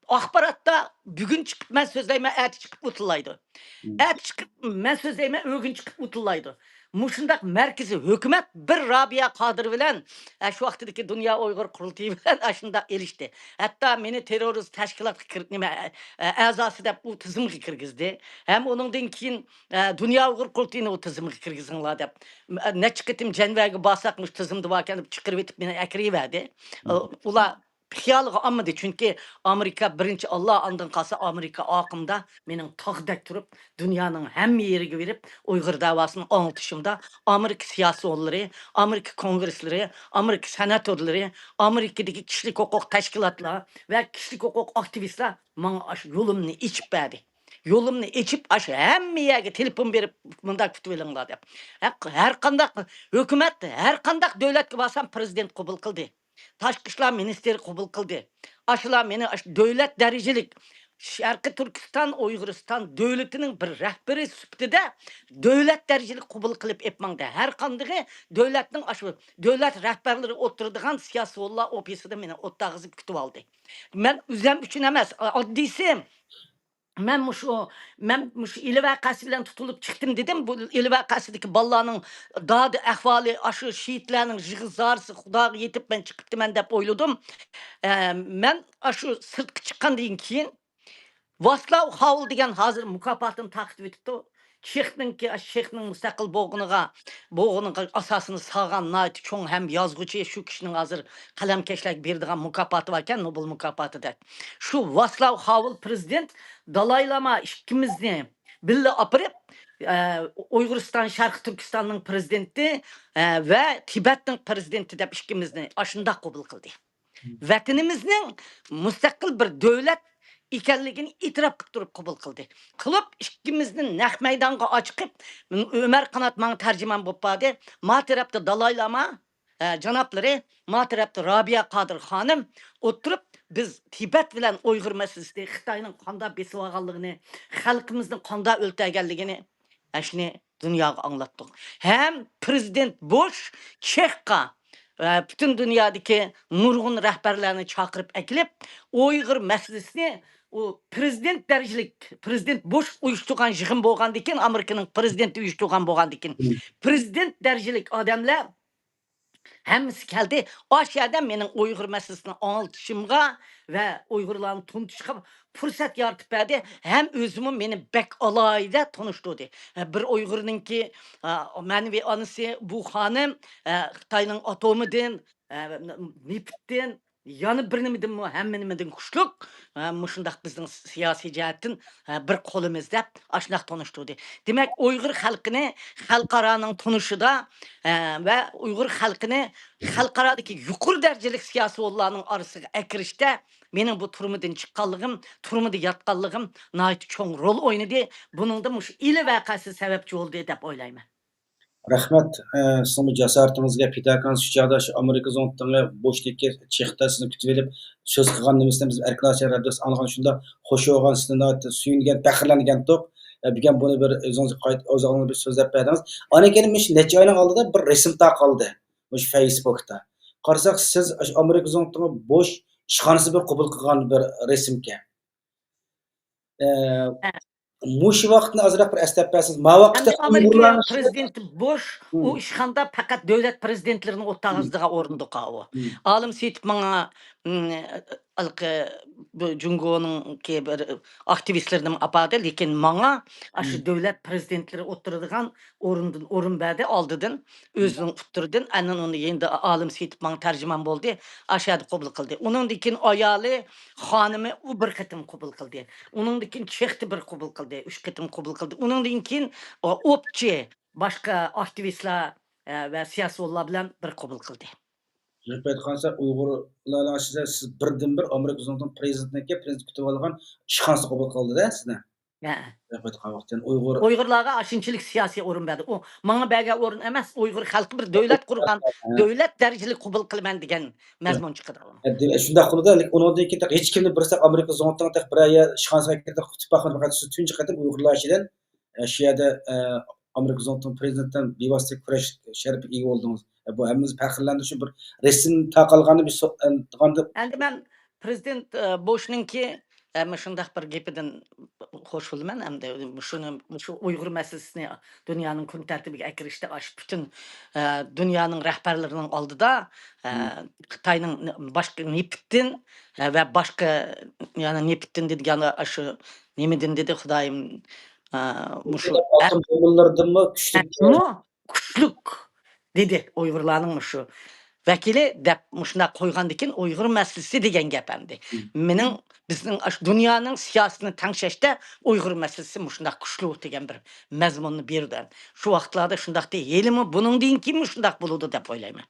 ئاخباراتتا بۈگۈن چىقىپ مەن سۆزلەيمەن، ئەتە چىقىپ ئۇتۇللايدۇ. مم. ئەتە چىقىپ مەن سۆزلەيمەن، ئۆگۈن چىقىپ ئۇتۇللايدۇ. مۇشۇنداق مەركىزىي ھۆكۈمەت بىر رابىيە قادىر بىلەن، ئە، شۇ ۋاقتىدىكى دۇنيا ئۇيغۇر قۇرۇلتىيى بىلەن ئاشۇنداق ئېلىشتى. ھەتتا مېنى تېررورىست تەشكىلاتقا كىر-، نېمە، ئە، ئە، ئەزاسى دەپ ئۇ تىزىمغا كىرگۈزدى. ھەم ئۇنىڭدىن كېيىن، ئە، دۇنيا ئۇيغۇر قۇرۇلتىيىنى ئۇ تىزىمغا كىرگۈزۈڭلار دەپ، نەچچە قېتىم جەنۋەگە بارساق، مۇشۇ تىزىمدا باركەن دەپ چىقىرىۋېتىپ مېنى ئەكىرىۋەردى. مم. ئۇلار خىيالىغا ئالمىدى، چۈنكى ئامېرىكا بىرىنچى ئاللا، ئاندىن قالسا ئامېرىكا ئارقىمدا مېنىڭ تاغدەك تۇرۇپ، دۇنيانىڭ ھەممە يېرىگە بېرىپ، ئۇيغۇر دەۋاسىنى ئاڭلىتىشىمدا ئامېرىكا سىياسىيونلىرى، ئامېرىكا كونگرېسلىرى، ئامېرىكا سېناتورلىرى، ئامېرىكىدىكى كىشىلىك ھوقۇق تەشكىلاتلار ۋە كىشىلىك ھوقۇق ئاكتىۋىستلار ماڭا ئاشۇ يولۇمنى ئېچىپ بەردى. يولۇمنى ئېچىپ، ئاشۇ ھەممە يەرگە تېلېفون بېرىپ، مۇنداق كۈتۈۋېلىڭلار دەپ. ھەق-، ھەر قانداق ھۆكۈمەت، ھەر قانداق دۆلەتكە بارسام، پىرېزىدېنت قوبۇل قىلدى. تاشقى ئىشلار مىنىستىرى قوبۇل قىلدى. ئاشۇلار مېنى ئاشۇ دۆلەت دەرىجىلىك، شەرقىي تۈركىستان، ئۇيغۇرىستان دۆلىتىنىڭ بىر رەھبىرى سۈپىتىدە دۆلەت دەرىجىلىك قوبۇل قىلىپ ئېلىپ ماڭدى. ھەر قاندىقى دۆلەتنىڭ ئاشۇ دۆلەت رەھبەرلىرى ئولتۇرىدىغان سىياسىيونلار ئوفىسىدا مېنى ئولتۇرغۇزۇپ كۈتۈۋالدى. مەن ئۆزۈم ئۈچۈن ئەمەس، ئاددىيسى، مەن مۇشۇ، مەن مۇشۇ ئىلى ۋەقەسى بىلەن تۇتۇلۇپ چىقتىم دېدىم. بۇ ئىلى ۋەقەسىدىكى بالىلارنىڭ دادى ئەھۋالى، ئاشۇ شېھىتلەرنىڭ يىغا زارىسى، خۇداغا يېتىپ مەن چىقىپتىمەن دەپ ئويلىدىم. ئە، مەن ئاشۇ سىرتقا چىققاندىن كېيىن، ۋاسلاۋ خاۋېل دېگەن ھازىر مۇكاپاتىنى تارقىتىۋېتىپتۇ. چېخنىڭكى، چېخنىڭ مۇستەقىل بولغىنىغا، بولغىنىغا ئاساسىنى سالغان ناھايىتى چوڭ ھەم يازغۇچى، شۇ كىشىنىڭ ھازىر قەلەمكەشلەرگە بېرىدىغان مۇكاپاتى باركەن، نوبېل مۇكاپاتى دەپ. شۇ ۋاسلاۋ خاۋېل پىرېزىدېنت دالاي لاما ئىككىمىزنى بىللە ئاپىرىپ، ئە، ئۇيغۇرىستان، شەرقىي تۈركىستاننىڭ پىرېزىدېنتى، ئە، ۋە تىبەتنىڭ پىرېزىدېنتى دەپ ئىككىمىزنى ئاشۇنداق قوبۇل قىلدى. ۋەتىنىمىزنىڭ مۇستەقىل بىر دۆلەت ئىكەنلىكىنى ئېتىراپ قىلىپ تۇرۇپ قوبۇل قىلدى. قىلىپ، ئىككىمىزنى نەق مەيدانغا ئاچىقىپ، ئۆمەر قانات ماڭا تەرجىمان بولۇپ باردى. ما تەرەپتە دالاي لاما، ئە، جانابلىرى، ما تەرەپتە رابىيە قادىر خانىم ئولتۇرۇپ، بىز تىبەت بىلەن ئۇيغۇر مەسىلىسىدە خىتاينىڭ قانداق بېسىۋالغانلىقىنى، خەلقىمىزنى قانداق ئۆلتۈرگەنلىكىنى، ئە، شۇنى دۇنياغا ئاڭلاتتۇق. ھەم پىرېزىدېنت بۇش چېخقا ۋە پۈتۈن دۇنيادىكى نۇرغۇن رەھبەرلەرنى چاقىرىپ ئەكېلىپ، ئۇيغۇر مەسىلىسىنى ئۇ پىرېزىدېنت دەرىجىلىك، پىرېزىدېنت بۇش ئۇيۇشتۇرغان يىغىن بولغاندىكىن، ئامېرىكىنىڭ پىرېزىدېنتى ئۇيۇشتۇرغان بولغاندىكىن، پىرېزىدېنت دەرىجىلىك ئادەملەر ھەممىسى كەلدى. ئاشۇ يەردە مېنىڭ ئۇيغۇر مەسىلىسىنى ئاڭلىتىشىمغا ۋە ئۇيغۇرلارنى تونۇتۇشقا پۇرسەت يارىتىپ بەردى. ھەم ئۆزىمۇ مېنى بەك ئالاھىدە تونۇشتۇردى. بىر ئۇيغۇرنىڭكى، ئا، مەنىۋى ئانىسى بۇ خانىم، ئە، خىتاينىڭ ئاتومىدىن، ئە، نېفىتتىن، يەنە بىر نېمىدىنمۇ، ھەممە نېمىدىن كۈچلۈك، ئە، مۇشۇنداق بىزنىڭ سىياسىي جەھەتتىن، ئە، بىر قولىمىز دەپ ئاشۇنداق تونۇشتۇردى. دېمەك، ئۇيغۇر خەلقىنى خەلقئارانىڭ تونۇشىدا، ئە، ۋە ئۇيغۇر خەلقىنى خەلقئارادىكى يۇقىرى دەرىجىلىك سىياسىيونلارنىڭ ئارىسىغا ئەكىرىشتە مېنىڭ بۇ تۈرمىدىن چىققانلىقىم، تۈرمىدە ياتقانلىقىم ناھايىتى چوڭ رول ئوينىدى. بۇنىڭدا مۇشۇ ئىلى ۋەقەسى سەۋەبچى بولدى دەپ ئويلايمەن. رەھمەت، ئە، سىزنىڭ بۇ جاسارىتىڭىزگە، پىداكارىڭىز شۇ چاغدا شۇ ئامېرىكا زۇڭتۇڭى بوشتىكى چېختا سىزنى كۈتۈۋېلىپ سۆز قىلغان نېمىسىنى بىز ئەركىن ئاسىيا رادىيوسى ئاڭلىغان شۇنداق خوش بولغان، سىزنى ناھايىتى سۆيۈنگەن، پەخىرلەنگەنتۇق. ئە، بۈگۈن بۇنى بىر ئۆزىڭىز قايت-، ئۆزىڭىز بىر سۆزلەپ بەردىڭىز. ئاندىن كېيىن مۇشۇ نەچچە ئاينىڭ ئالدىدا بىر رەسىم تارقالدى. مۇشۇ فەيسبۇكتا. قارىساق، سىز ئاشۇ ئامېرىكا زۇڭتۇڭى بوش ئىشخانىسى بىلەن قوبۇل قىلغان بىر رەسىمكەن. ئە، ھە. مۇشۇ ۋاقىتنى ئازراق بىر ئەسلەپ بەرسىڭىز. ما ۋاقىتتا ئەمدى ئامېرىكا ئۇيغۇرلارنىڭ پىرېزىدېنتى بوش، ئۇ مم. ئىشخانىدا پەقەت دۆلەت پىرېزىدېنتلىرىنى ئولتۇرغۇزىدىغان ئورۇندۇق ئۇ. مم. ئالىم سېيىتوف ماڭا، مم، ھېلىقى بۇ جۇڭگونىڭكى بىر ئاكتىۋىستلىرىنىمۇ ئاپاردى، لېكىن ماڭا ئاشۇ مم. دۆلەت پىرېزىدېنتلىرى ئولتۇرىدىغان ئورۇندىن ئورۇن بەردى ئالدىدىن، مم. ئۆزىنىڭ ئۇتتۇرىدىن. ئاندىن ئۇنى يېنىدا ئالىم سېيىتوف ماڭا تەرجىمان بولدى، ئاشۇ يەردە قوبۇل قىلدى. ئۇنىڭدىن كېيىن ئايالى، خانىمى ئۇ بىر قېتىم قوبۇل قىلدى. ئۇنىڭدىن كېيىن چېختا بىر قوبۇل قىلدى، ئۈچ قېتىم قوبۇل قىلدى. ئۇنىڭدىن كېيىن، ئوپچى باشقا ئاكتىۋىستلار، ئە، ۋە سىياسىيونلار بىلەن بىر قوبۇل قىلدى. ھېلىقى ئېيتقانسا، ئۇيغۇرلارنىڭ ئىچىدە سىز بىردىنبىر ئامېرىكا زۇڭتۇڭ پىرېزىدېنتىنىڭكى پىرېزىدېنت كۈتۈۋالغان ئىشخانىسىغا قوبۇل قىلدى-دە سىزنى. ھە. ھېلىقى ئېيتقان ۋاقىتتا ئۇيغۇر ئۇيغۇرلارغا ئاشۇنچىلىك سىياسىي ئورۇن بەردى. ئۇ ماڭا بەرگەن ئورۇن ئەمەس، ئۇيغۇر خەلقى بىر دۆلەت قۇرغان، ھە. دۆلەت دەرىجىلىك قوبۇل قىلىمەن دېگەن مەزمۇن چىقىدۇ. ھە، دېمەك، شۇنداق قىلىدۇ. لېكىن ئۇنىڭدىن كېيىن تېخى ھېچكىمنى بىرسى ئامېرىكا زۇڭتۇڭى تېخى بىرەر يەر ئىشخانىسىغا كىرىپ تېخى كۈتۈپ باقمىدى. پەقەت سىز تۇنجى قېتىم ئۇيغۇرلار ئىچىدىن، ئە، شۇ يەردە، ئە، ئامېرىكا زۇڭتۇڭ پىرېزىدېنتى بىۋاسىتە كۈرەش شەرىپىگە ئىگە بولدىڭىز. ئە، بۇ ھەممىمىزنى پەخىرلەندۈرۈش، بىر رەسىم تارقالغاندا بىر سو-، ئە، تۇغاندا ئەمدى مەن پىرېزىدېنت، ئە، بوشنىڭكى، ئە، مۇشۇنداق بىر گېپىدىن خوش بولىمەن. ئەمدى شۇنى، مۇشۇ ئۇيغۇر مەسىلىسىنى دۇنيانىڭ كۈن تەرتىپىگە ئەكىرىشتە، ئاشۇ پۈتۈن، ئە، دۇنيانىڭ رەھبەرلىرىنىڭ ئالدىدا، ئە، مم. خىتاينىڭ باشقا نېفىتتىن، ئە، ۋە باشقا، يەنى نېفىتتىن دېگەن ئاشۇ نېمىدىن دېدى خۇدايىم، ئە، مۇشۇ ئالتۇن بۇلۇڭلىرىدىنمۇ كۈچلۈك. ئەپمۇ كۈچلۈك دېدى ئۇيغۇرلارنىڭ مۇشۇ ۋەكىلى دەپ مۇشۇنداق قويغاندىكىن ئۇيغۇر مەسىلىسى دېگەن گەپ ئەمدى. مم. مېنىڭ، بىزنىڭ ئاشۇ دۇنيانىڭ سىياسىتىنى تەڭشەشتە ئۇيغۇر مەسىلىسى مۇشۇنداق كۈچلۈك دېگەن بىر مەزمۇننى بېرىدۇ. شۇ ۋاقىتلاردا شۇنداق دېدى. ھېلىمۇ بۇنىڭدىن كېيىنمۇ شۇنداق بولىدۇ دەپ ئويلايمەن.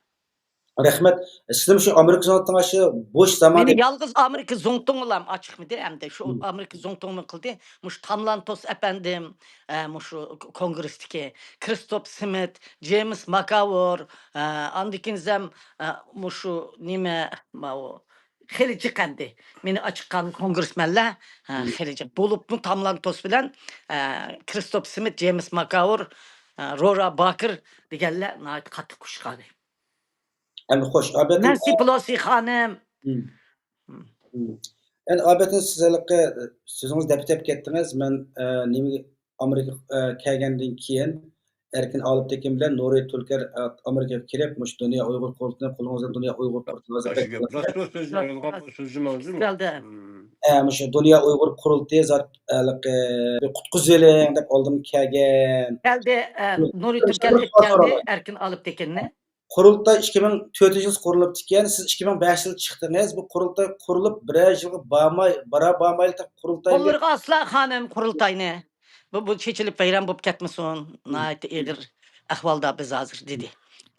رەھمەت. سىزمۇ شۇ ئامېرىكا زۇڭتۇڭى شۇ بوش زامانى مېنى يالغۇز ئامېرىكا زۇڭتۇڭىلام ئاچىقمىدى ئەمدى. شۇ مم. ئامېرىكا زۇڭتۇڭمۇ قىلدى. مۇشۇ تاملانتوس ئەپەندىم، ئە، مۇشۇ ك-، كونگرېستىكى كرىستوپ سمىت، جېيمس ماكاۋور، ئە، ئاندىن كېيىن زەم، ئە، مۇشۇ نېمە، ماۋۇ خېلى جىق ئەمدى. مېنى ئاچىققان كونگرېسمەنلەر، ئە، مم. خېلى جىق. بولۇپمۇ تاملانتوس بىلەن، ئە، كرىستوپ سمىت، جېيمس ماكاۋور، ئە، رورا باكىر دېگەنلەر ناھايىتى قاتتىق كۈچ چىقاردى. ئەمدى خوش، ئابەت نانسى پېلوسى خانىم. مم. مم. مم. ئەمدى ئابىدىن، سىز ھېلىقى سۆزىڭىزنى دەپ كېتىپ كەتتىڭىز. مەن، ئە، نېمىگە، ئامېرىكا، ئە، كەلگەندىن كېيىن ئەركىن ئالپتېكىن بىلەن نۇرى تۈركەر، ئە، ئامېرىكىغا كىرىپ، مۇشۇ دۇنيا ئۇيغۇر قۇرۇلتىيىنى قولىڭىزدا دۇنيا ئۇيغۇر قۇرۇلتىيى ھازىر ئاشۇ بەك گەپ راست، راست سۆزلىرىڭىزغا قوشۇلماڭ، راست. مم. ئە، مۇشۇ دۇنيا ئۇيغۇر قۇرۇلتىيى زات، ھېلىقى، بىر قۇتقۇزۇۋېلىڭ دەپ ئالدىمغا كەلگەن. كەلدى، ئە، نۇرى تۈركەر ئېلىپ كەلدى ئەركىن ئالپتېكىننى. قۇرۇلتاي ئىككى مىڭ تۆتىنچى يىل قۇرۇلۇپتىكەن، سىز ئىككى مىڭ بەشىنچى يىل چىقتىڭىز. بۇ قۇرۇلتاي قۇرۇلۇپ بىرەر يىلغا بارماي، بارا بارمايلا قۇرۇلتاي. قوللىرىغا ئالسىلا خانىم قۇرۇلتاينى. بۇ، بۇ چېچىلىپ ۋەيران بولۇپ كەتمىسۇن. ناھايىتى ئېغىر ئەھۋالدا بىز ھازىر، دېدى.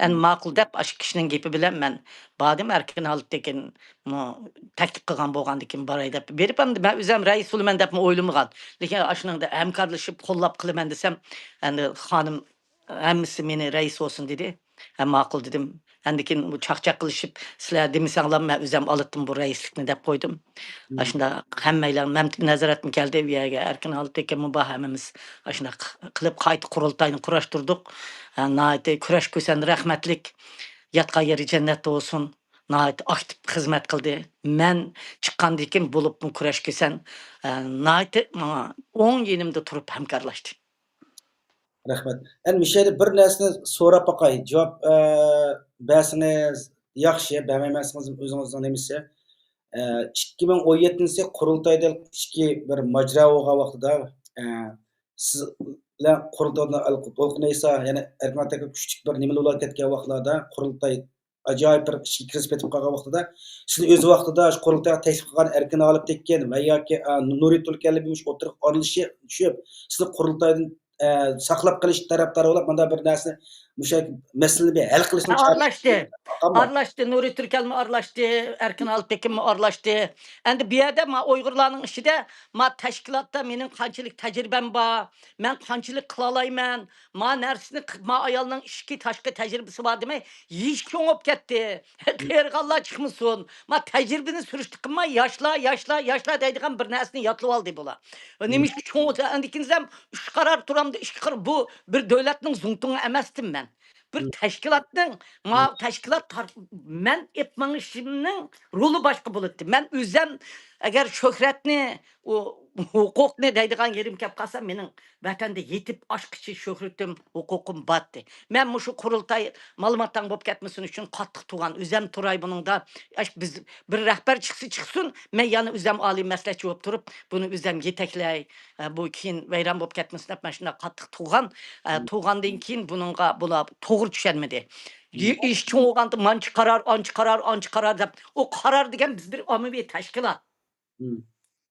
ئەمدى ماقۇل دەپ، ئاشۇ كىشىنىڭ گېپى بىلەن مەن باردىم. ئەركىن ئالپتېكىن تەكلىپ قىلغان بولغاندىكىن باراي دەپ بېرىپ، ئەمدى مەن ئۆزۈم رەئىس بولىمەن دەپمۇ ئويلىمىغان. لېكىن ئاشۇنىڭدا ھەمكارلىشىپ قوللاپ قىلىمەن دېسەم، ئەمدى خانىم ھەممىسى مېنى رەئىس بولسۇن دېدى. ھە، ماقۇل دېدىم. ئاندىن كېيىن بۇ چاقچاق قىلىشىپ، سىلەر دېمىسەڭلار، مەن ئۆزۈم ئالاتتىم بۇ رەئىسلىكنى دەپ قويدۇم. مم. ئاشۇنداق ھەممەيلەن مەمتىك نازارەتمۇ كەلدى، ئۇ يەرگە ئەركىن ئالپتېكىنمۇ بار، ھەممىمىز ئاشۇنداق قىلىپ قايتا قۇرۇلتاينى قۇراشتۇردۇق. ھە، ناھايىتى كۈرەش كۈسەن رەھمەتلىك، ياتقان يېرى جەننەتتە بولسۇن. ناھايىتى ئاكتىپ خىزمەت قىلدى. مەن چىققاندىن كېيىن بولۇپمۇ كۈرەش كۈسەن، ھە، ناھايىتى ماڭا ئوڭ يېنىمدا تۇرۇپ ھەمكارلاشتى. رەھمەت. ئەمدى مۇشۇ يەردە بىر نەرسىنى سوراپ باقاي. جاۋاب، ئە، بەرسىڭىز ياخشى، بەرمەيمەنسىڭىز ئۆزىڭىزنىڭ نېمىسى. ئە، ئىككى مىڭ ئون يەتتىنچى قۇرۇلتايدا ئىچكى بىر ماجىرا بولغان ۋاقتىدا، ئە، سىز بىلەن قۇرۇلتايدا دولقۇن ئەيسا، يەنە ئەركىن ئالپتېكىن كۈچلۈك بىر نېمىلا بولۇپ كەتكەن ۋاقىتلاردا قۇرۇلتاي ئاجايىپ بىر ئىچكى كىرىزىس پېتىپ قالغان ۋاقتىدا، سىزنى ئۆز ۋاقتىدا شۇ قۇرۇلتايغا تەكلىپ قىلغان ئەركىن ئالپتېكىن ۋە ياكى، ئا، نۇرى تۈركەللى بىر مۇشۇ ئوتتۇرىغا ئارىلىشىپ چۈشۈپ، سىزنى قۇرۇلتايدىن، ئە، ساقلاپ قېلىش تەرەپدارى بولۇپ، مۇنداق بىر نەرسىنى، مۇشۇ مەسىلىنى بىر ھەل قىلىشنى ئارىلاشتى. ئارىلاشتى. نۇرى تۈركەلمۇ ئارىلاشتى، ئەركىن ئالپتېكىنمۇ ئارىلاشتى. ئەمدى بۇ يەردە ما ئۇيغۇرلارنىڭ ئىچىدە، ما تەشكىلاتتا مېنىڭ قانچىلىك تەجرىبەم بار، مەن قانچىلىك قىلالايمەن، ما نەرسىنى ق-، ما ئايالنىڭ ئىچكى تاشقى تەجرىبىسى بار دېمەي، يېشى چوڭ بولۇپ كەتتى. قېرىغانلار چىقمىسۇن. ما تەجرىبىنى سۈرۈشتە قىلماي، ياشلار، ياشلار، ياشلار دەيدىغان بىر نەرسىنى ياتلىۋالدى بۇلار. نېمە ئىشقا چوڭ بولسا، ئەندىكىنىزەم ئۈچ قارار تۇرامدۇ، ئىككى قارار. بۇ بىر دۆلەتنىڭ زۇڭتۇڭى ئەمەستىم مەن. بىر تەشكىلاتنىڭ، ما تەشكىلات تار-، مەن ئېپ مېڭىشىمنىڭ رولى باشقا بولاتتى. مەن ئۆزەم ئەگەر شۆھرەتنى، ئۇ ھوقۇقنى دەيدىغان يېرىم كەپ قالسا، مېنىڭ ۋەتەندە يېتىپ ئاشقۇچى شۆھرىتىم، ھوقۇقۇم بارتتى. مەن مۇشۇ قۇرۇلتاي مالىماتاڭ بولۇپ كەتمىسۇن ئۈچۈن قاتتىق تۇرغان، ئۆزەم تۇراي بۇنىڭدا. ئاش-، بىز بىر رەھبەر چىقسا چىقسۇن، مەن يەنە ئۆزەم ئالىي مەسلىھەتچى بولۇپ تۇرۇپ، بۇنى ئۆزەم يېتەكلەي، ئە، بۇ كېيىن ۋەيران بولۇپ كەتمىسۇن دەپ، مەن شۇنداق قاتتىق تۇرغان. ئە، تۇرغاندىن كېيىن بۇنىڭغا بۇلار توغرا چۈشەنمىدى. ئىش چوڭ بولغاندا مانچە قارار، ئانچە قارار، ئانچە قارار دەپ، ئۇ قارار دېگەن بىز بىر ئاممىۋى تەشكىلات.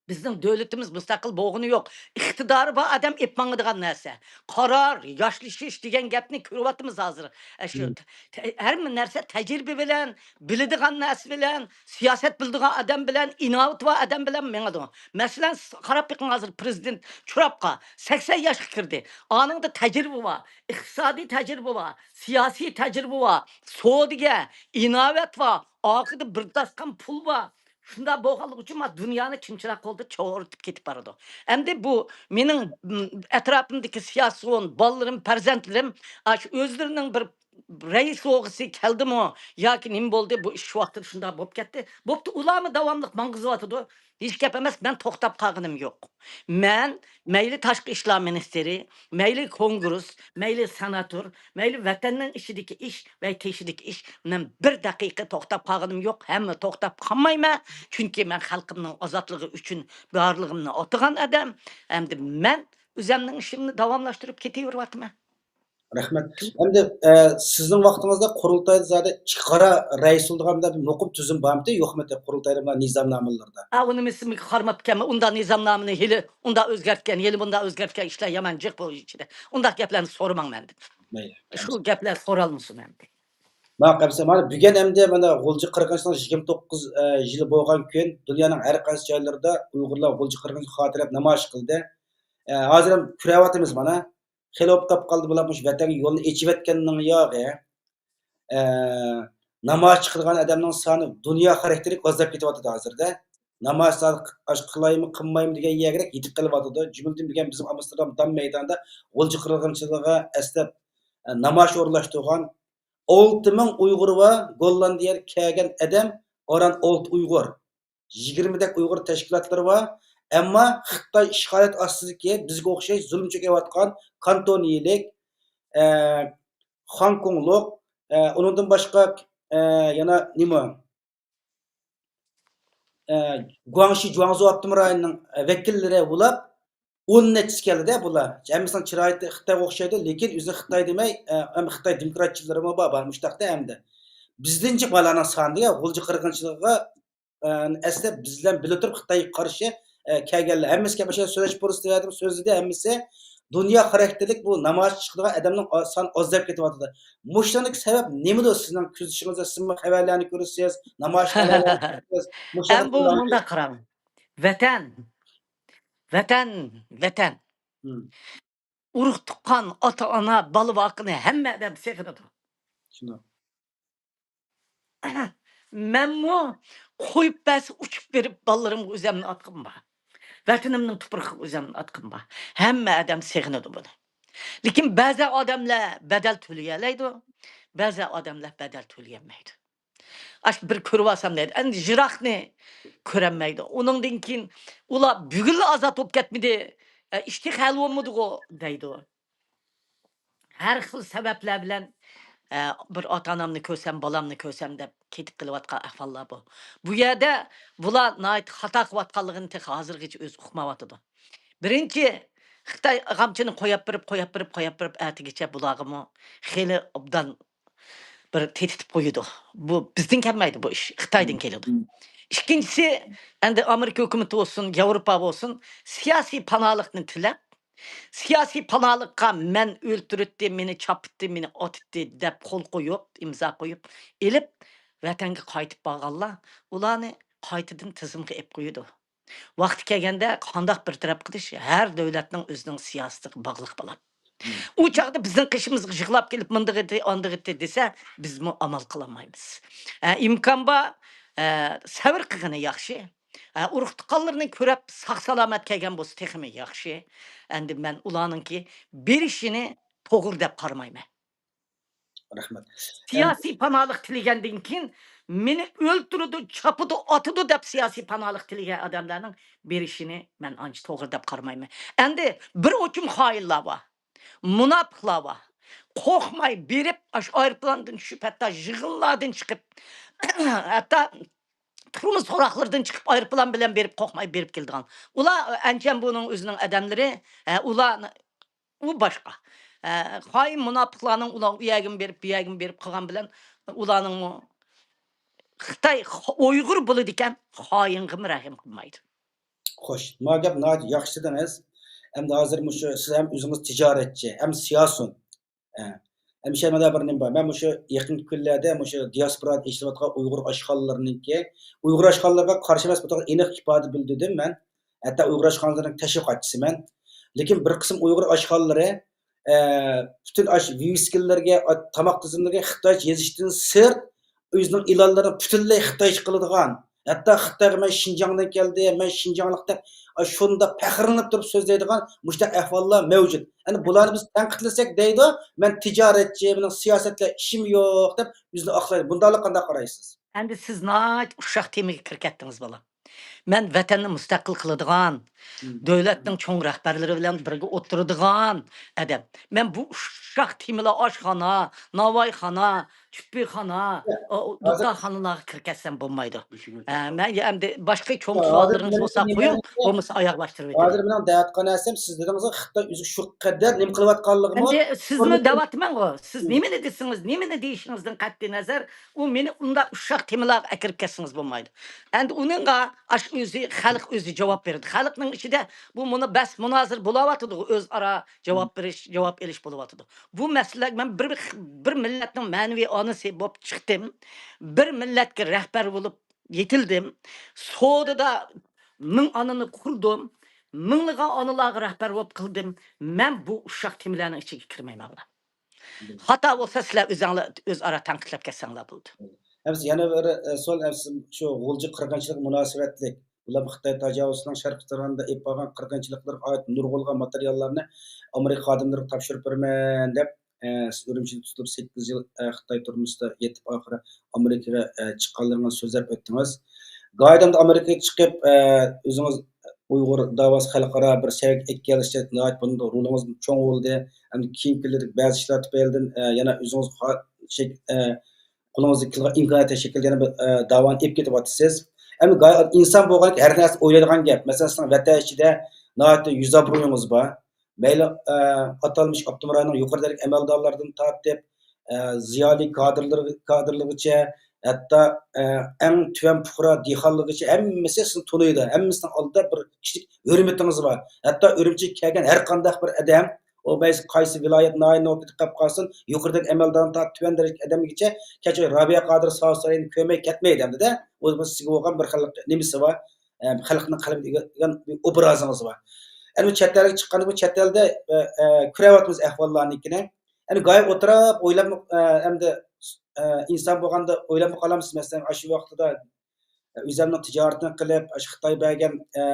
بىزنىڭ دۆلىتىمىز مۇستەقىل بولغىنى يوق. ئىقتىدارى بار ئادەم ئېپ ماڭىدىغان نەرسە. قارار، ياشلىشىش دېگەن گەپنى كۆرۈۋاتىمىز ھازىر. ئە، شۇ ھەر بىر نەرسە تەجرىبە بىلەن، بىلىدىغان نەرسە بىلەن، سىياسەت بىلىدىغان ئادەم بىلەن، ئىناۋىتى بار ئادەم بىلەن مېڭىدۇ. مەسىلەن، سىز قاراپ بېقىڭ، ھازىر پىرېزىدېنت تۇرۇپقا سەكسەن ياشقا كىردى. ئانىڭدا تەجرىبە بار، ئىقتىسادىي تەجرىبە بار، سىياسىي تەجرىبە بار، سودىگەر، ئىناۋەت بار، ئارقىدا بىر داستىخان پۇل بار. شۇنداق بولغانلىقى ئۈچۈن ما دۇنيانى چىمچىراق قولدا چورۇتۇپ كېتىپ بارىدۇ. ئەمدى بۇ مېنىڭ، م، ئەتراپىمدىكى سىياسىيون، بالىلىرىم، پەرزەنتلىرىم، ئاشۇ ئۆزلىرىنىڭ بىر رەئىس بولغۇسى كەلدىمۇ ياكى نېمە بولدى، بۇ ئىش شۇ ۋاقىتتا شۇنداق بولۇپ كەتتى. بوپتۇ، ئۇلارمۇ داۋاملىق ماڭغۇزۇۋاتىدۇ. ھېچ گەپ ئەمەس، مەن توختاپ قالغىنىم يوق. مەن مەيلى تاشقى ئىشلار مىنىستىرى، مەيلى كونگرېس، مەيلى سېناتور، مەيلى ۋەتەننىڭ ئىچىدىكى ئىش ۋە تېشىدىكى ئىش، مەن بىر دەقىقە توختاپ قالغىنىم يوق، ھەممە توختاپ قالمايمەن. چۈنكى مەن خەلقىمنىڭ ئازادلىقى ئۈچۈن بارلىقىمنى ئاتىغان ئادەم. ئەمدى مەن ئۆزەمنىڭ ئىشىمنى داۋاملاشتۇرۇپ كېتىۋېرىۋاتىمەن. رەھمەت. ئەمدى، ئە، سىزنىڭ ۋاقتىڭىزدا قۇرۇلتايدا زادى ئىككى قارا رەئىس بولىدىغان بىر مۇقىم تۈزۈم بارمىدى، يوقمىدى قۇرۇلتايدا بۇنداق نىزامنامىلىرىدا؟ ھە، ئۇنى مېسىمگە قارىماپتىكەنمەن. ئۇنداق نىزامنامىنى ھېلى ئۇنداق ئۆزگەرتكەن، ھېلى مۇنداق ئۆزگەرتكەن ئىشلار يامان جىق بۇ ئىچىدە. ئۇنداق گەپلەرنى سورىماڭ مەندىن. مەيلى. شۇ گەپلەر سورالمىسۇن ئەمدى. ماقۇل، ئەمسە مانا بۈگۈن ئەمدى مانا غۇلجا قىرغىنچىلىقنىڭ يىگىرمە توققۇز، ئە، يىلى بولغان كۈن دۇنيانىڭ ھەر قايسى جايلىرىدا ئۇيغۇرلار غۇلجا قىرغىنچىلىقىنى خاتىرىلەپ نامايىش قىلدى. ئە، ھازىر ھەم كۆرۈۋاتىمىز مانا. خېلى بوپقاپ قالدى بۇلار مۇشۇ ۋەتەنگە يولنى ئېچىۋەتكەننىڭ ياغى. ئە، نامايىش چىقىدىغان ئادەمنىڭ سانى دۇنيا خاراكتېرلىك ئازلاپ كېتىۋاتىدۇ ھازىردا. نامايىش سانى ئاش قىلايمۇ، قىلمايمۇ دېگەن يەرگىدەك يېتىپ قېلىۋاتىدۇ. جۈملىدىن بۈگۈن بىزنىڭ ئامستېردام دام مەيدانىدا غۇلجا قىرغىنچىلىقىغا ئەسلەپ، ئە، نامايىش ئورۇنلاشتۇرغان ئالتە مىڭ ئۇيغۇر بار، گوللاندىيەگە كەلگەن ئادەم ئاران ئالتە ئۇيغۇر. يىگىرمىدەك ئۇيغۇر تەشكىلاتلىرى بار. ئەمما خىتاي ئىشغالىيەت ئاستىدىكى، بىزگە ئوخشاش زۇلۇم چېكىۋاتقان كانتونىيلىك، ئە، خوڭكوڭلۇق، ئە، ئۇنىڭدىن باشقا، ئە، يەنە نېمە؟ ئە، گۇاڭشى، جۇاڭزۇ ئاپتونوم رايونىنىڭ، ئە، ۋەكىللىرى بولۇپ، ئون نەچچىسى كەلدى-دە بۇلار. ھەممىسىنىڭ چىرايى خىتايغا ئوخشايدۇ، لېكىن ئۆزىنى خىتاي دېمەي، ئە، ھەم خىتاي دېموكراتچىلىرىمۇ بار، بار مۇشتاقتا ھەمدە. بىزدىنچە بالارنىڭ سانى دېگەن غۇلجا قىرغىنچىلىقىغا، ئە، ئەسلى بىز بىلەن بىللە تۇرۇپ خىتايغا قارشى، ئە، كەلگەنلەر. ھەممىسىگە مۇشۇ سۆزلەش پۇرسىتى بەردىم، سۆزلىدى ھەممىسى. دۇنيا خاراكتېرلىك بۇ نامايىشقا چىقىدىغان ئادەمنىڭ ئا-، سانى ئازلاپ كېتىۋاتىدۇ. مۇشۇنىڭدىكى سەۋەب نېمىدۇ سىزنىڭ كۆزىتىشىڭىزدە؟ سىزمۇ خەۋەرلەرنى كۆرىسىز، نامايىشخانىلارنى كۆرىسىز. مۇشۇ ئەم بۇ مۇنداق قاراڭ. ۋەتەن، ۋەتەن، ۋەتەن. مم. ئۇرۇق تۇغقان، ئاتا-ئانا، بالا-باقىنى ھەممە ئادەم سېغىنىدۇ. شۇنداق. مەنمۇ قويۇپ بەرسە ئۇچۇپ بېرىپ بالىلىرىمغا ئۆزەمنى ئاتقۇم بار. ۋەتىنىمنىڭ تۇپرىقىغا ئۆزەمنى ئاتقۇم بار. ھەممە ئادەم سېغىنىدۇ بۇنى. لېكىن بەزى ئادەملەر بەدەل تۆلىيەلەيدۇ، بەزى ئادەملەر بەدەل تۆلىيەلمەيدۇ. ئاشۇ بىر كۆرۈۋالسام دەيدۇ. ئەمدى يىراقنى كۆرەلمەيدۇ. ئۇنىڭدىن كېيىن ئۇلار بۈگۈنلا ئازاد بولۇپ كەتمىدى. ئە، ئىش تېخى ھەل بولمىدىغۇ دەيدۇ. ھەر خىل سەۋەبلەر بىلەن، ئە، بىر ئاتا-ئانامنى كۆرسەم، بالامنى كۆرسەم دەپ كېتىپ قېلىۋاتقان ئەھۋاللار بۇ. بۇ يەردە بۇلار ناھايىتى خاتا قىلىۋاتقانلىقىنى تېخى ھازىرغىچە ئۆزى ئۇقمايۋاتىدۇ. بىرىنچى، خىتاي غامچىنى قويۇپ بېرىپ، قويۇپ بېرىپ، قويۇپ بېرىپ، ئەتىگىچە بۇلارغىمۇ خېلى ئوبدان بىر تېتىتىپ قويىدۇ. بۇ بىزدىن كەلمەيدۇ بۇ ئىش، خىتايدىن كېلىدۇ. مم. ئىككىنچىسى، ئەمدى ئامېرىكا ھۆكۈمىتى بولسۇن، ياۋروپا بولسۇن، سىياسىي پاناھلىقنى تىلەپ، سىياسىي پاناھلىققا مەن ئۆلتۈرۈتتى، مېنى چاپتى، مېنى ئاتتى دەپ قول قويۇپ، ئىمزا قويۇپ، ئېلىپ، ۋەتەنگە قايتىپ بارغانلار، ئۇلارنى قايتىدىن تىزىمغا ئېلىپ قويىدۇ. ۋاقتى كەلگەندە قانداق بىر تەرەپ قىلىش ھەر دۆلەتنىڭ ئۆزىنىڭ سىياسىتىغا باغلىق بولىدۇ. مم. ئۇ چاغدا بىزنىڭ قېشىمىزغا يىغلاپ كېلىپ، مۇنداق ئىدى، ئانداق ئىدى دېسە، بىزمۇ ئامال قىلالمايمىز. ئە، ئىمكان بار، ئە، سەۋر قىلغىنى ياخشى. ئە، ئۇرۇق-تۇغقانلىرىنى كۆرۈپ، ساق-سالامەت كەلگەن بولسا تېخىمۇ ياخشى. ئەمدى مەن ئۇلارنىڭكى بېرىشىنى توغرا دەپ قارىمايمەن. رەھمەت. سىياسىي پاناھلىق تىلىگەندىن كېيىن، مېنى ئۆلتۈرىدۇ، چاپىدۇ، ئاتىدۇ دەپ سىياسىي پاناھلىق تىلىگەن ئادەملەرنىڭ بېرىشىنى مەن ئانچە توغرا دەپ قارىمايمەن. ئەمدى بىر ئوچۇم خائىنلار بار، مۇناپىقلار بار. قورقماي بېرىپ، ئاشۇ ئايروپىلاندىن چۈشۈپ، ھەتتا يىغىنلاردىن چىقىپ، ھەتتا تۈرمە سوراقلىرىدىن چىقىپ، ئايروپىلان بىلەن بېرىپ، قورقماي بېرىپ كېلىدىغان. ئۇلار ئەنچەن بۇنىڭ ئۆزىنىڭ ئادەملىرى، ئە، ئۇلار ئۇ باشقا. ئە، خائىن مۇناپىقلارنىڭ ئۇلار ئۇ يەرگىمۇ بېرىپ، بۇ يەرگىمۇ بېرىپ قىلغان بىلەن ئۇلارنىڭمۇ خىتاي، خ-، ئۇيغۇر بولىدىكەن، خائىنغىمۇ رەھىم قىلمايدۇ. خوش، ما گەپ ناھايىتى ياخشى دېدىڭىز. ئەمدى ھازىر مۇشۇ سىز ھەم ئۆزىڭىز تىجارەتچى، ھەم سىياسىيون. ئە، ھەمشە مانا بىر نېمە بار. مەن مۇشۇ يېقىنقى كۈنلەردە مۇشۇ دىياسپورادا ئېچىلىۋاتقان ئۇيغۇر ئاشخانىلىرىنىڭكى، ئۇيغۇر ئاشخانىلىرىغا قارشى ئەمەس، بۇ توغرا ئېنىق ئىپادە بىلدۈردۈم مەن. ھەتتا ئۇيغۇر ئاشخانىلىرىنىڭ تەشۋىقاتچىسى مەن. لېكىن بىر قىسىم ئۇيغۇر ئاشخانىلىرى، ئە، پۈتۈن ئاش-، ۋىۋىسكىلىرىگە، ئا-، تاماق تىزىملىرىگە خىتايچە يېزىشتىن سىرت، ئۆزىنىڭ ئېلانلىرىنى پۈتۈنلەي خىتايچە قىلىدىغان، ھەتتا خىتايغا «مەن شىنجاڭدىن كەلدىم، مەن شىنجاڭلىق» دەپ، ئا، شۇنداق پەخىرلىنىپ تۇرۇپ سۆزلەيدىغان مۇشۇنداق ئەھۋاللار مەۋجۇت. ئەنە بۇلارنى بىز تەنقىدلىسەك دەيدۇ، «مەن تىجارەتچى، مېنىڭ سىياسەت بىلەن ئىشىم يوق» دەپ ئۆزىنى ئاقلايدۇ. بۇنداقلارغا قانداق قارايسىز؟ ئەمدى سىز ناھايىتى ئۇششاق تېمىگە كىرىپ كەتتىڭىز، بالام. مەن ۋەتەننى مۇستەقىل قىلىدىغان، مم، دۆلەتنىڭ چوڭ رەھبەرلىرى بىلەن بىرگە ئولتۇرىدىغان ئادەم. مەن بۇ ئۇششاق تېمىلار، ئاشخانا، ناۋايخانا، چۈپپىخانا، ياق، ئو، ھازىر دۇكانخانىلارغا كىرىپ كەتسەم بولمايدۇ. ئە، مەن ئەمدى باشقا چوڭ سوئاللىرىڭىز بولسا قويۇڭ، بولمىسا ئاياغ باستۇرۇپ ھازىر ئۆتىمەن. مېنىڭ دەۋاتقان نەرسەم، سىز دېدىڭىز، خىتاي ئۆزى شۇ قەدەر نېمە قىلىۋاتقانلىقىنى ئەمدى سىزنى دەۋاتىمەنغۇ، سىز، مم، نېمىنى دېسىڭىز، نېمىنى دېيىشىڭىزدىن قەتئىينەزەر، ئۇ مېنى ئۇنداق ئۇششاق تېمىلارغا ئەكىرىپ كەتسىڭىز بولمايدۇ. ئەمدى ئۇنىڭغا ئاشۇ ئۆزى، خەلق ئۆزى جاۋاب بېرىدۇ. خەلقنىڭ ئىچىدە بۇ مۇنۇ بەس مۇنازىرە بولاۋاتىدۇ، ئۆزئارا جاۋاب بېرىش، جاۋاب ئېلىش بولۇۋاتىدۇ. بۇ مەسىلە، مەن بىر، بىر مىللەتنىڭ مەنىۋى ئانىسى بولۇپ چىقتىم. بىر مىللەتكە رەھبەر بولۇپ يېتىلدىم. سودىدا مىڭ ئانىنى قۇردۇم. مىڭلىغان ئانىلارغا رەھبەر بولۇپ قىلدىم. مەن بۇ ئۇششاق تېمىلارنىڭ ئىچىگە كىرمەيمەن، بالام. خاتا بولسا، سىلەر ئۆزۈڭلار ئۆزئارا تەنقىدلەپ كەتسەڭلار بولىدۇ. ھەمسە يەنە بىر، ئە، سوئال، ھەمسە شۇ غۇلجا قىرغىنچىلىقى مۇناسىۋەتلىك. بۇلار خىتاي تاجاۋۇزچىلىرىنىڭ شەرقىي تۇراندا ئېلىپ بارغان قىرغىنچىلىقلىرىغا ئائىت نۇرغۇنلىغان ماتېرىياللارنى ئامېرىكا خادىملىرىغا تاپشۇرۇپ بېرىمەن دەپ، ئە، سىز ئۈرۈمچىدە تۇتۇلۇپ سەككىز يىل، ئە، خىتاي تۈرمىسىدە يېتىپ، ئاخىرى ئامېرىكىغا، ئە، چىققانلىرىڭىزنى سۆزلەپ ئۆتتىڭىز. گايىدىن ئامېرىكىغا چىقىپ، ئە، ئۆزىڭىز ئۇيغۇر داۋاسى خەلقئارا بىر سەۋىيەگە ئېلىپ كېلىشتە ناھايىتى بۇنىڭدا رولىڭىز چوڭ بولدى. ئەمدى كېيىنكى يىللىرىدىكى بەزى ئىشلار تۈپەيلىدىن، ئە، يەنە ئۆزىڭىز خا-، شەك-، ئە، قولىڭىزدىن كېلىدىغان ئىمكانىيەت شەكىلدە يەنە بىر، ئە، داۋانى ئېلىپ كېتىۋاتىسىز. ئەمدى گاي-، ئىنسان بولغان ھەر نەرسە ئويلايدىغان گەپ. مەسىلەن، سىزنىڭ ۋەتەن ئىچىدە ناھايىتى يۈزلەپ رۇھىڭىز بار. مەيلى، ئە، ئاتالمىش ئاپتونوم رايوننىڭ يۇقىرى دەرىجىلىك ئەمەلدارلىرىدىن تارتىپ، ئە، زىيالىي كادىرلىرى، كادىرلىرىغىچە، ھەتتا، ئە، ئەڭ تۆۋەن پۇقرا دېھقانلىرىغىچە ھەممىسى سىزنى تونۇيدۇ. ھەممىسىنىڭ ئالدىدا بىر كىشىلىك ھۆرمىتىڭىز بار. ھەتتا ئۈرۈمچىگە كەلگەن ھەر قانداق بىر ئادەم، ئۇ مەيلى قايسى ۋىلايەت، ناھىيە نوقىتى قېلىپ قالسۇن، يۇقىرىدىكى ئەمەلدارنى تارتىپ تۆۋەن دەرىجىلىك ئادەمگىچە، كەچۈرۈڭ، رابىيە قادىر ساۋۇت سارىيىنى كۆرمەي كەتمەيدۇ ئەمدىدە. ئۇ سىزگە بولغان بىر خىل نېمىسى بار. ئە، خەلقنىڭ قەلبىدە ئىگە-، ئىگە-، ئوبرازىڭىز بار. ئەمدى چەت ئەلگە چىققاندىن كېيىن چەت ئەلدە، ئە، ئە، كۆرۈۋاتىمىز ئەھۋاللارنىڭكىنى. ئەمدى گايە ئولتۇراپ ئويلاپ، ئە، ئەمدى، ئە، ئىنسان بولغاندا ئويلاپمۇ قالامسىز؟ مەسىلەن، ئاشۇ ۋاقتىدا ئۆزۈمنىڭ تىجارىتىنى قىلىپ، ئاشۇ خىتاي بەرگەن، ئە،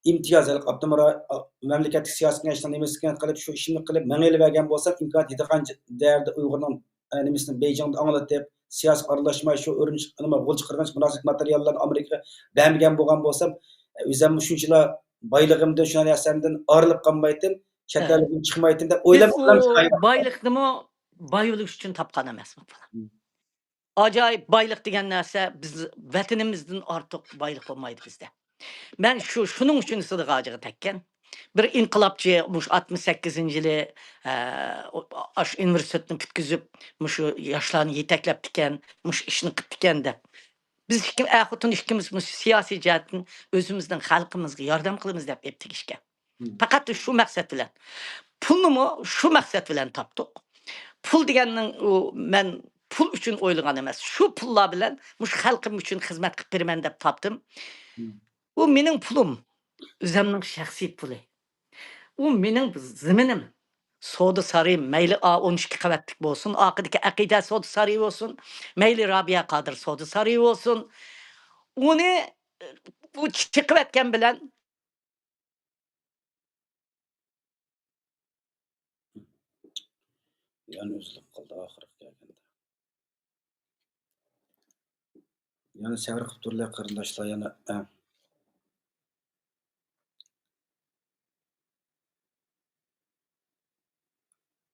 ئىمتىياز، ھېلىقى ئاپتونوم را-، ئا-، مەملىكەتلىك سىياسىي كېڭەشنىڭ نېمىسىنى قىلىپ، شۇ ئىشىمنى قىلىپ مېڭىۋەرگەن بولسام، ئىمكانىيەت يېتىدىغان ج-، دەرىجىدە ئۇيغۇرنىڭ، ئە، نېمىسىنى بېيجىڭدا ئاڭلىتىپ، سىياسىيەت ئارىلاشماي، شۇ ئۈرۈمچى، نېمە، غول چىقارغان مۇناسىۋەتلىك ماتېرىياللارنى ئامېرىكىغا بەرمىگەن بولغان بولسام، ئە، ئۆزۈممۇ شۇنچىلا بايلىقىمدىن، شۇ نەرسەمدىن ئايرىلىپ قالمايتتىم، چەت ئەلگىمۇ چىقمايتتىم دەپ بىز ئويلاپ ئۇ قالىمىز. بايلىقنىمۇ باي بولۇش ئۈچۈن تاپقان ئەمەسمۇ، بالام. مم. ئاجايىپ بايلىق دېگەن نەرسە بىز ۋەتىنىمىزدىن ئارتۇق بايلىق بولمايدۇ بىزدە. مەن شۇ، شۇنىڭ ئۈچۈن سىدىغ ھاجىغا تەگكەن. بىر ئىنقىلابچى مۇشۇ ئاتمىش سەككىزىنچى يىلى، ئە، ئاشۇ ئۇنىۋېرسىتېتنى پۈتكۈزۈپ، مۇشۇ ياشلارنى يېتەكلەپتىكەن، مۇشۇ ئىشنى قىپتىكەن دەپ. بىز ئىككى، ئەر-خوتۇن ئىككىمىز مۇشۇ سىياسىي جەھەتتىن ئۆزىمىزنىڭ خەلقىمىزغا ياردەم قىلىمىز دەپ ئېلىپ تېگىشكەن. مم. پەقەت شۇ مەقسەت بىلەن. پۇلنىمۇ شۇ مەقسەت بىلەن تاپتۇق. پۇل دېگەننىڭ ئۇ، مەن پۇل ئۈچۈن ئويلىغان ئەمەس. شۇ پۇللار بىلەن مۇشۇ خەلقىم ئۈچۈن خىزمەت قىلىپ بېرىمەن دەپ تاپتىم. مم. ئۇ مېنىڭ پۇلۇم. ئۆزەمنىڭ شەخسىي پۇلى. ئۇ مېنىڭ زېمىنىم. سودا سارىيىم، مەيلى ئا ئون ئىككى قەۋەتلىك بولسۇن، ئارقىدىكى ئەقىدە سودا سارىيى بولسۇن، مەيلى رابىيە قادىر سودا سارىيى بولسۇن. ئۇنى، ئۇ چېقىۋەتكەن بىلەن يەنە ئۈزۈلۈپ قالدى ئاخىرقى كەلگەندە. يەنە سەۋر قىلىپ تۇرۇڭلار قېرىنداشلار، يەنە، ئە.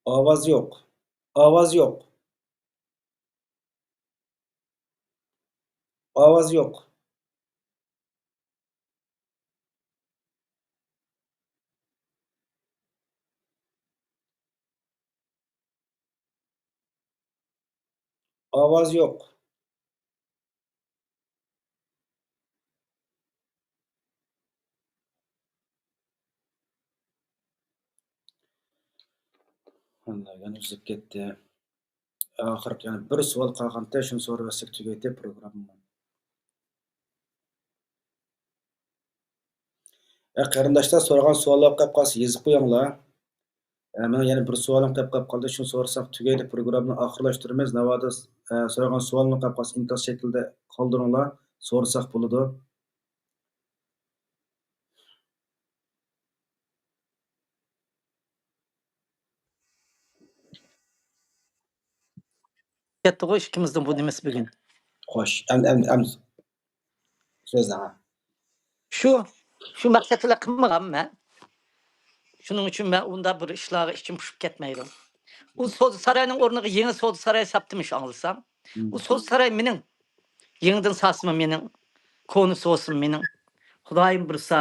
ئاۋاز يوق. ئاۋاز يوق. ئاۋاز يوق. ئاۋاز يوق. يەنە ئۈزۈپ كەتتى. ئاخىرقى يەنە بىر سوئال قالغانتى، شۇنى سورىۋەتسەك تۈگەيتتى پروگراممىنى. ئە، قېرىنداشلار، سورىغان سوئاللار قېلىپ قالسا يېزىپ قويۇڭلار. ئە، مېنىڭ يەنە بىر سوئالىم قېلىپ قالىپ قالدى، شۇنى سورىساق تۈگەيدى پروگراممىنى ئاخىرلاشتۇرىمىز. ناۋادا، ئە، سورىغان سوئالنى قېلىپ قالسا ئىنكاس شەكلىدە قالدۇرۇڭلار، سورىساق بولىدۇ. كەتتىغۇ ئىككىمىزنىڭ بۇ نېمىسى بۈگۈن. خوش، ئەمدى، ئەمدى، ئەمدى سۆزلەڭ. شۇ، شۇ مەقسەت بىلەن قىلمىغان مەن. شۇنىڭ ئۈچۈن مەن ئۇنداق بىر ئىشلارغا ئىچىم پۇشۇپ كەتمەيدۇ. ئۇ سودا ساراينىڭ ئورنىغا يېڭى سودا ساراي ساپتىمىش ئاڭلىسام. مم. ئۇ سودا ساراي مېنىڭ. يېڭىدىن سالسىمۇ مېنىڭ، كونىسى بولسىمۇ مېنىڭ. خۇدايىم بۇيرۇسا،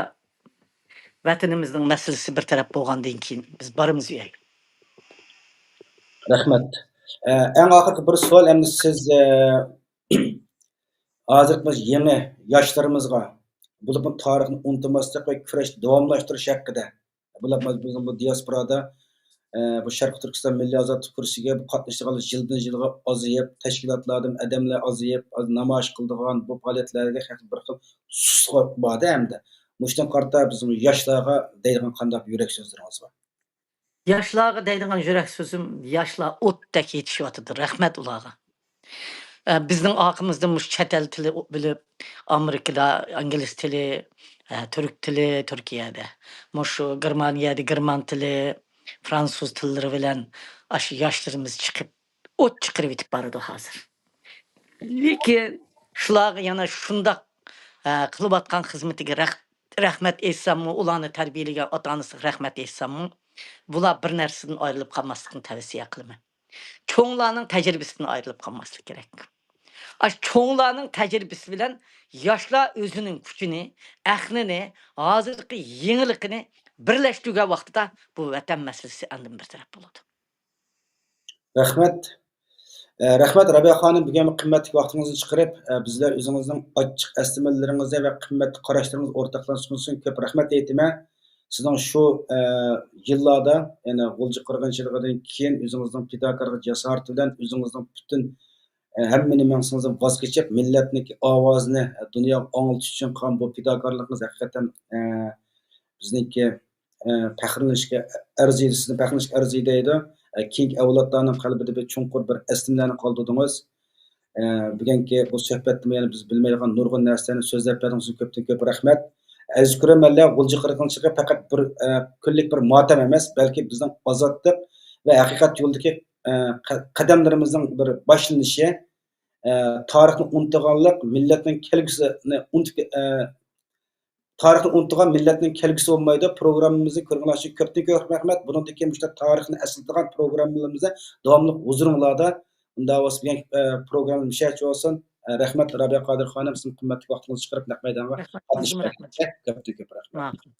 ۋەتىنىمىزنىڭ مەسىلىسى بىر تەرەپ بولغاندىن كېيىن بىز بارىمىز ئۆيگە. رەھمەت. ئە، ئەڭ ئاخىرقى بىر سوئال، ئەمدى سىز، ئە، ھازىرقى يېڭى ياشلىرىمىزغا، بولۇپمۇ تارىخنى ئۇنتۇماسلىق ۋە كۈرەشنى داۋاملاشتۇرۇش ھەققىدە، بولۇپمۇ بىزنىڭ بۇ دىياسپورادا، ئە، بۇ شەرقىي تۈركىستان مىللىي ئازادلىق كۈرىشىگە بۇ قاتنىشىدىغانلار يىلدىن يىلغا ئازىيىپ، تەشكىلاتلاردىن ئادەملەر ئازىيىپ، ھازىر نامايىش قىلىدىغان بۇ پائالىيەتلەرگە بىر خىل سۇسلۇق بار-دە ئەمدى. مۇشۇنىڭغا قارىتا بىزنىڭ ياشلارغا دەيدىغان قانداق يۈرەك سۆزلىرىڭىز بار؟ ياشلارغا دەيدىغان يۈرەك سۆزۈم، ياشلار ئوتتەك يېتىشىۋاتىدۇ. رەھمەت ئۇلارغا. ئە، بىزنىڭ ئارقىمىزدىن مۇشۇ چەت ئەل تىلى بىلىپ، ئامېرىكىدا ئىنگلىز تىلى، ئە، تۈرك تىلى، تۈركىيەدە، مۇشۇ گېرمانىيەدە گېرمان تىلى، فرانسۇز تىللىرى بىلەن ئاشۇ ياشلىرىمىز چىقىپ، ئوت چىقىرىۋېتىپ بارىدۇ ھازىر. لېكىن شۇلارغا يەنە شۇنداق ئە، قىلىۋاتقان خىزمىتىگە رەخ-، رەھمەت ئېيتساممۇ، ئۇلارنى تەربىيەلىگەن ئاتا-ئانىسىغا رەھمەت ئېيتساممۇ، بۇلار بىر نەرسىدىن ئايرىلىپ قالماسلىقنى تەۋسىيە قىلىمەن. چوڭلارنىڭ تەجرىبىسىدىن ئايرىلىپ قالماسلىق كېرەك. ئاشۇ چوڭلارنىڭ تەجرىبىسى بىلەن ياشلار ئۆزىنىڭ كۈچىنى، ئەقلىنى، ھازىرقى يېڭىلىقىنى بىرلەشتۈرگەن ۋاقتىدا بۇ ۋەتەن مەسىلىسى ئاندىن بىر تەرەپ بولىدۇ. رەھمەت. ئە، رەھمەت، رابىيە خانىم، بۈگۈن قىممەتلىك ۋاقتىڭىزنى چىقىرىپ، ئە، بىزلەر ئۆزىڭىزنىڭ ئاچچىق ئەسلىمىلىرىڭىزنى ۋە قىممەتلىك قاراشلىرىڭىزنى ئورتاقلاشقىنىڭىز ئۈچۈن كۆپ رەھمەت ئېيتىمەن. سىزنىڭ شۇ، ئە، يىللاردا، يەنى غۇلجا قىرغىنچىلىقىدىن كېيىن ئۆزىڭىزنىڭ پىداكارلىق جاسارىتى بىلەن ئۆزىڭىزنىڭ پۈتۈن، ئە، ھەممىنى مېڭىسىڭىزدىن ۋاز كېچىپ، مىللەتنىڭكى ئاۋازىنى، ئە، دۇنياغا ئاڭلىتىش ئۈچۈن قىلغان بۇ پىداكارلىقىڭىز ھەقىقەتەن، ئە، بىزنىڭكى، ئە، پەخىرلىنىشكە ئەرزىيدۇ، سىزنى پەخىرلىنىشكە ئەرزىيدۇ. ئە، كېيىنكى ئەۋلادلارنىڭ قەلبىدە بىر چوڭقۇر بىر ئەسلىمىلەرنى قالدۇردىڭىز. ئە، بۈگۈنكى بۇ سۆھبەتتىمۇ يەنە بىز بىلمەيدىغان نۇرغۇن نەرسىلەرنى سۆزلەپ بەردىڭىز، كۆپتىن كۆپ رەھمەت. ئەزىز كۆرۈرمەنلەر، غۇلجا قىرغىنچىلىقى پەقەت بىر، ئە، كۈنلۈك بىر ماتەم ئەمەس، بەلكى بىزنىڭ ئازادلىق ۋە ھەقىقەت يولىدىكى، ئە، قە-، قەدەملىرىمىزنىڭ بىر باشلىنىشى. ئە، تارىخنى ئۇنتۇغانلىق مىللەتنىڭ كەلگۈسىنى ئۇنتۇپ، ئە، تارىخنى ئۇنتۇغان مىللەتنىڭ كەلگۈسى بولمايدۇ. پروگراممىمىزنى كۆرگەنلەر ئۈچۈن كۆپتىن كۆپ رەھمەت. بۇنىڭدىن كېيىن مۇشۇنداق تارىخنى ئەسلىتىدىغان پروگراممىمىزدا داۋاملىق ھۇزۇرۇڭلاردا. ئۇنداق بولسا بۈگۈنكى، ئە، پروگرامما مۇشۇ يەرچە بولسۇن. ئە، رەھمەت، رابىيە قادىر خانىم، سىزنىڭ قىممەتلىك ۋاقتىڭىزنى چىقىرىپ نەق مەيدانغا رەھمەت، قاتنىشىپ سىزگىمۇ رەھمەت. كەلگەنلىككە كۆپتىن كۆپ رەھمەت. ماقۇل.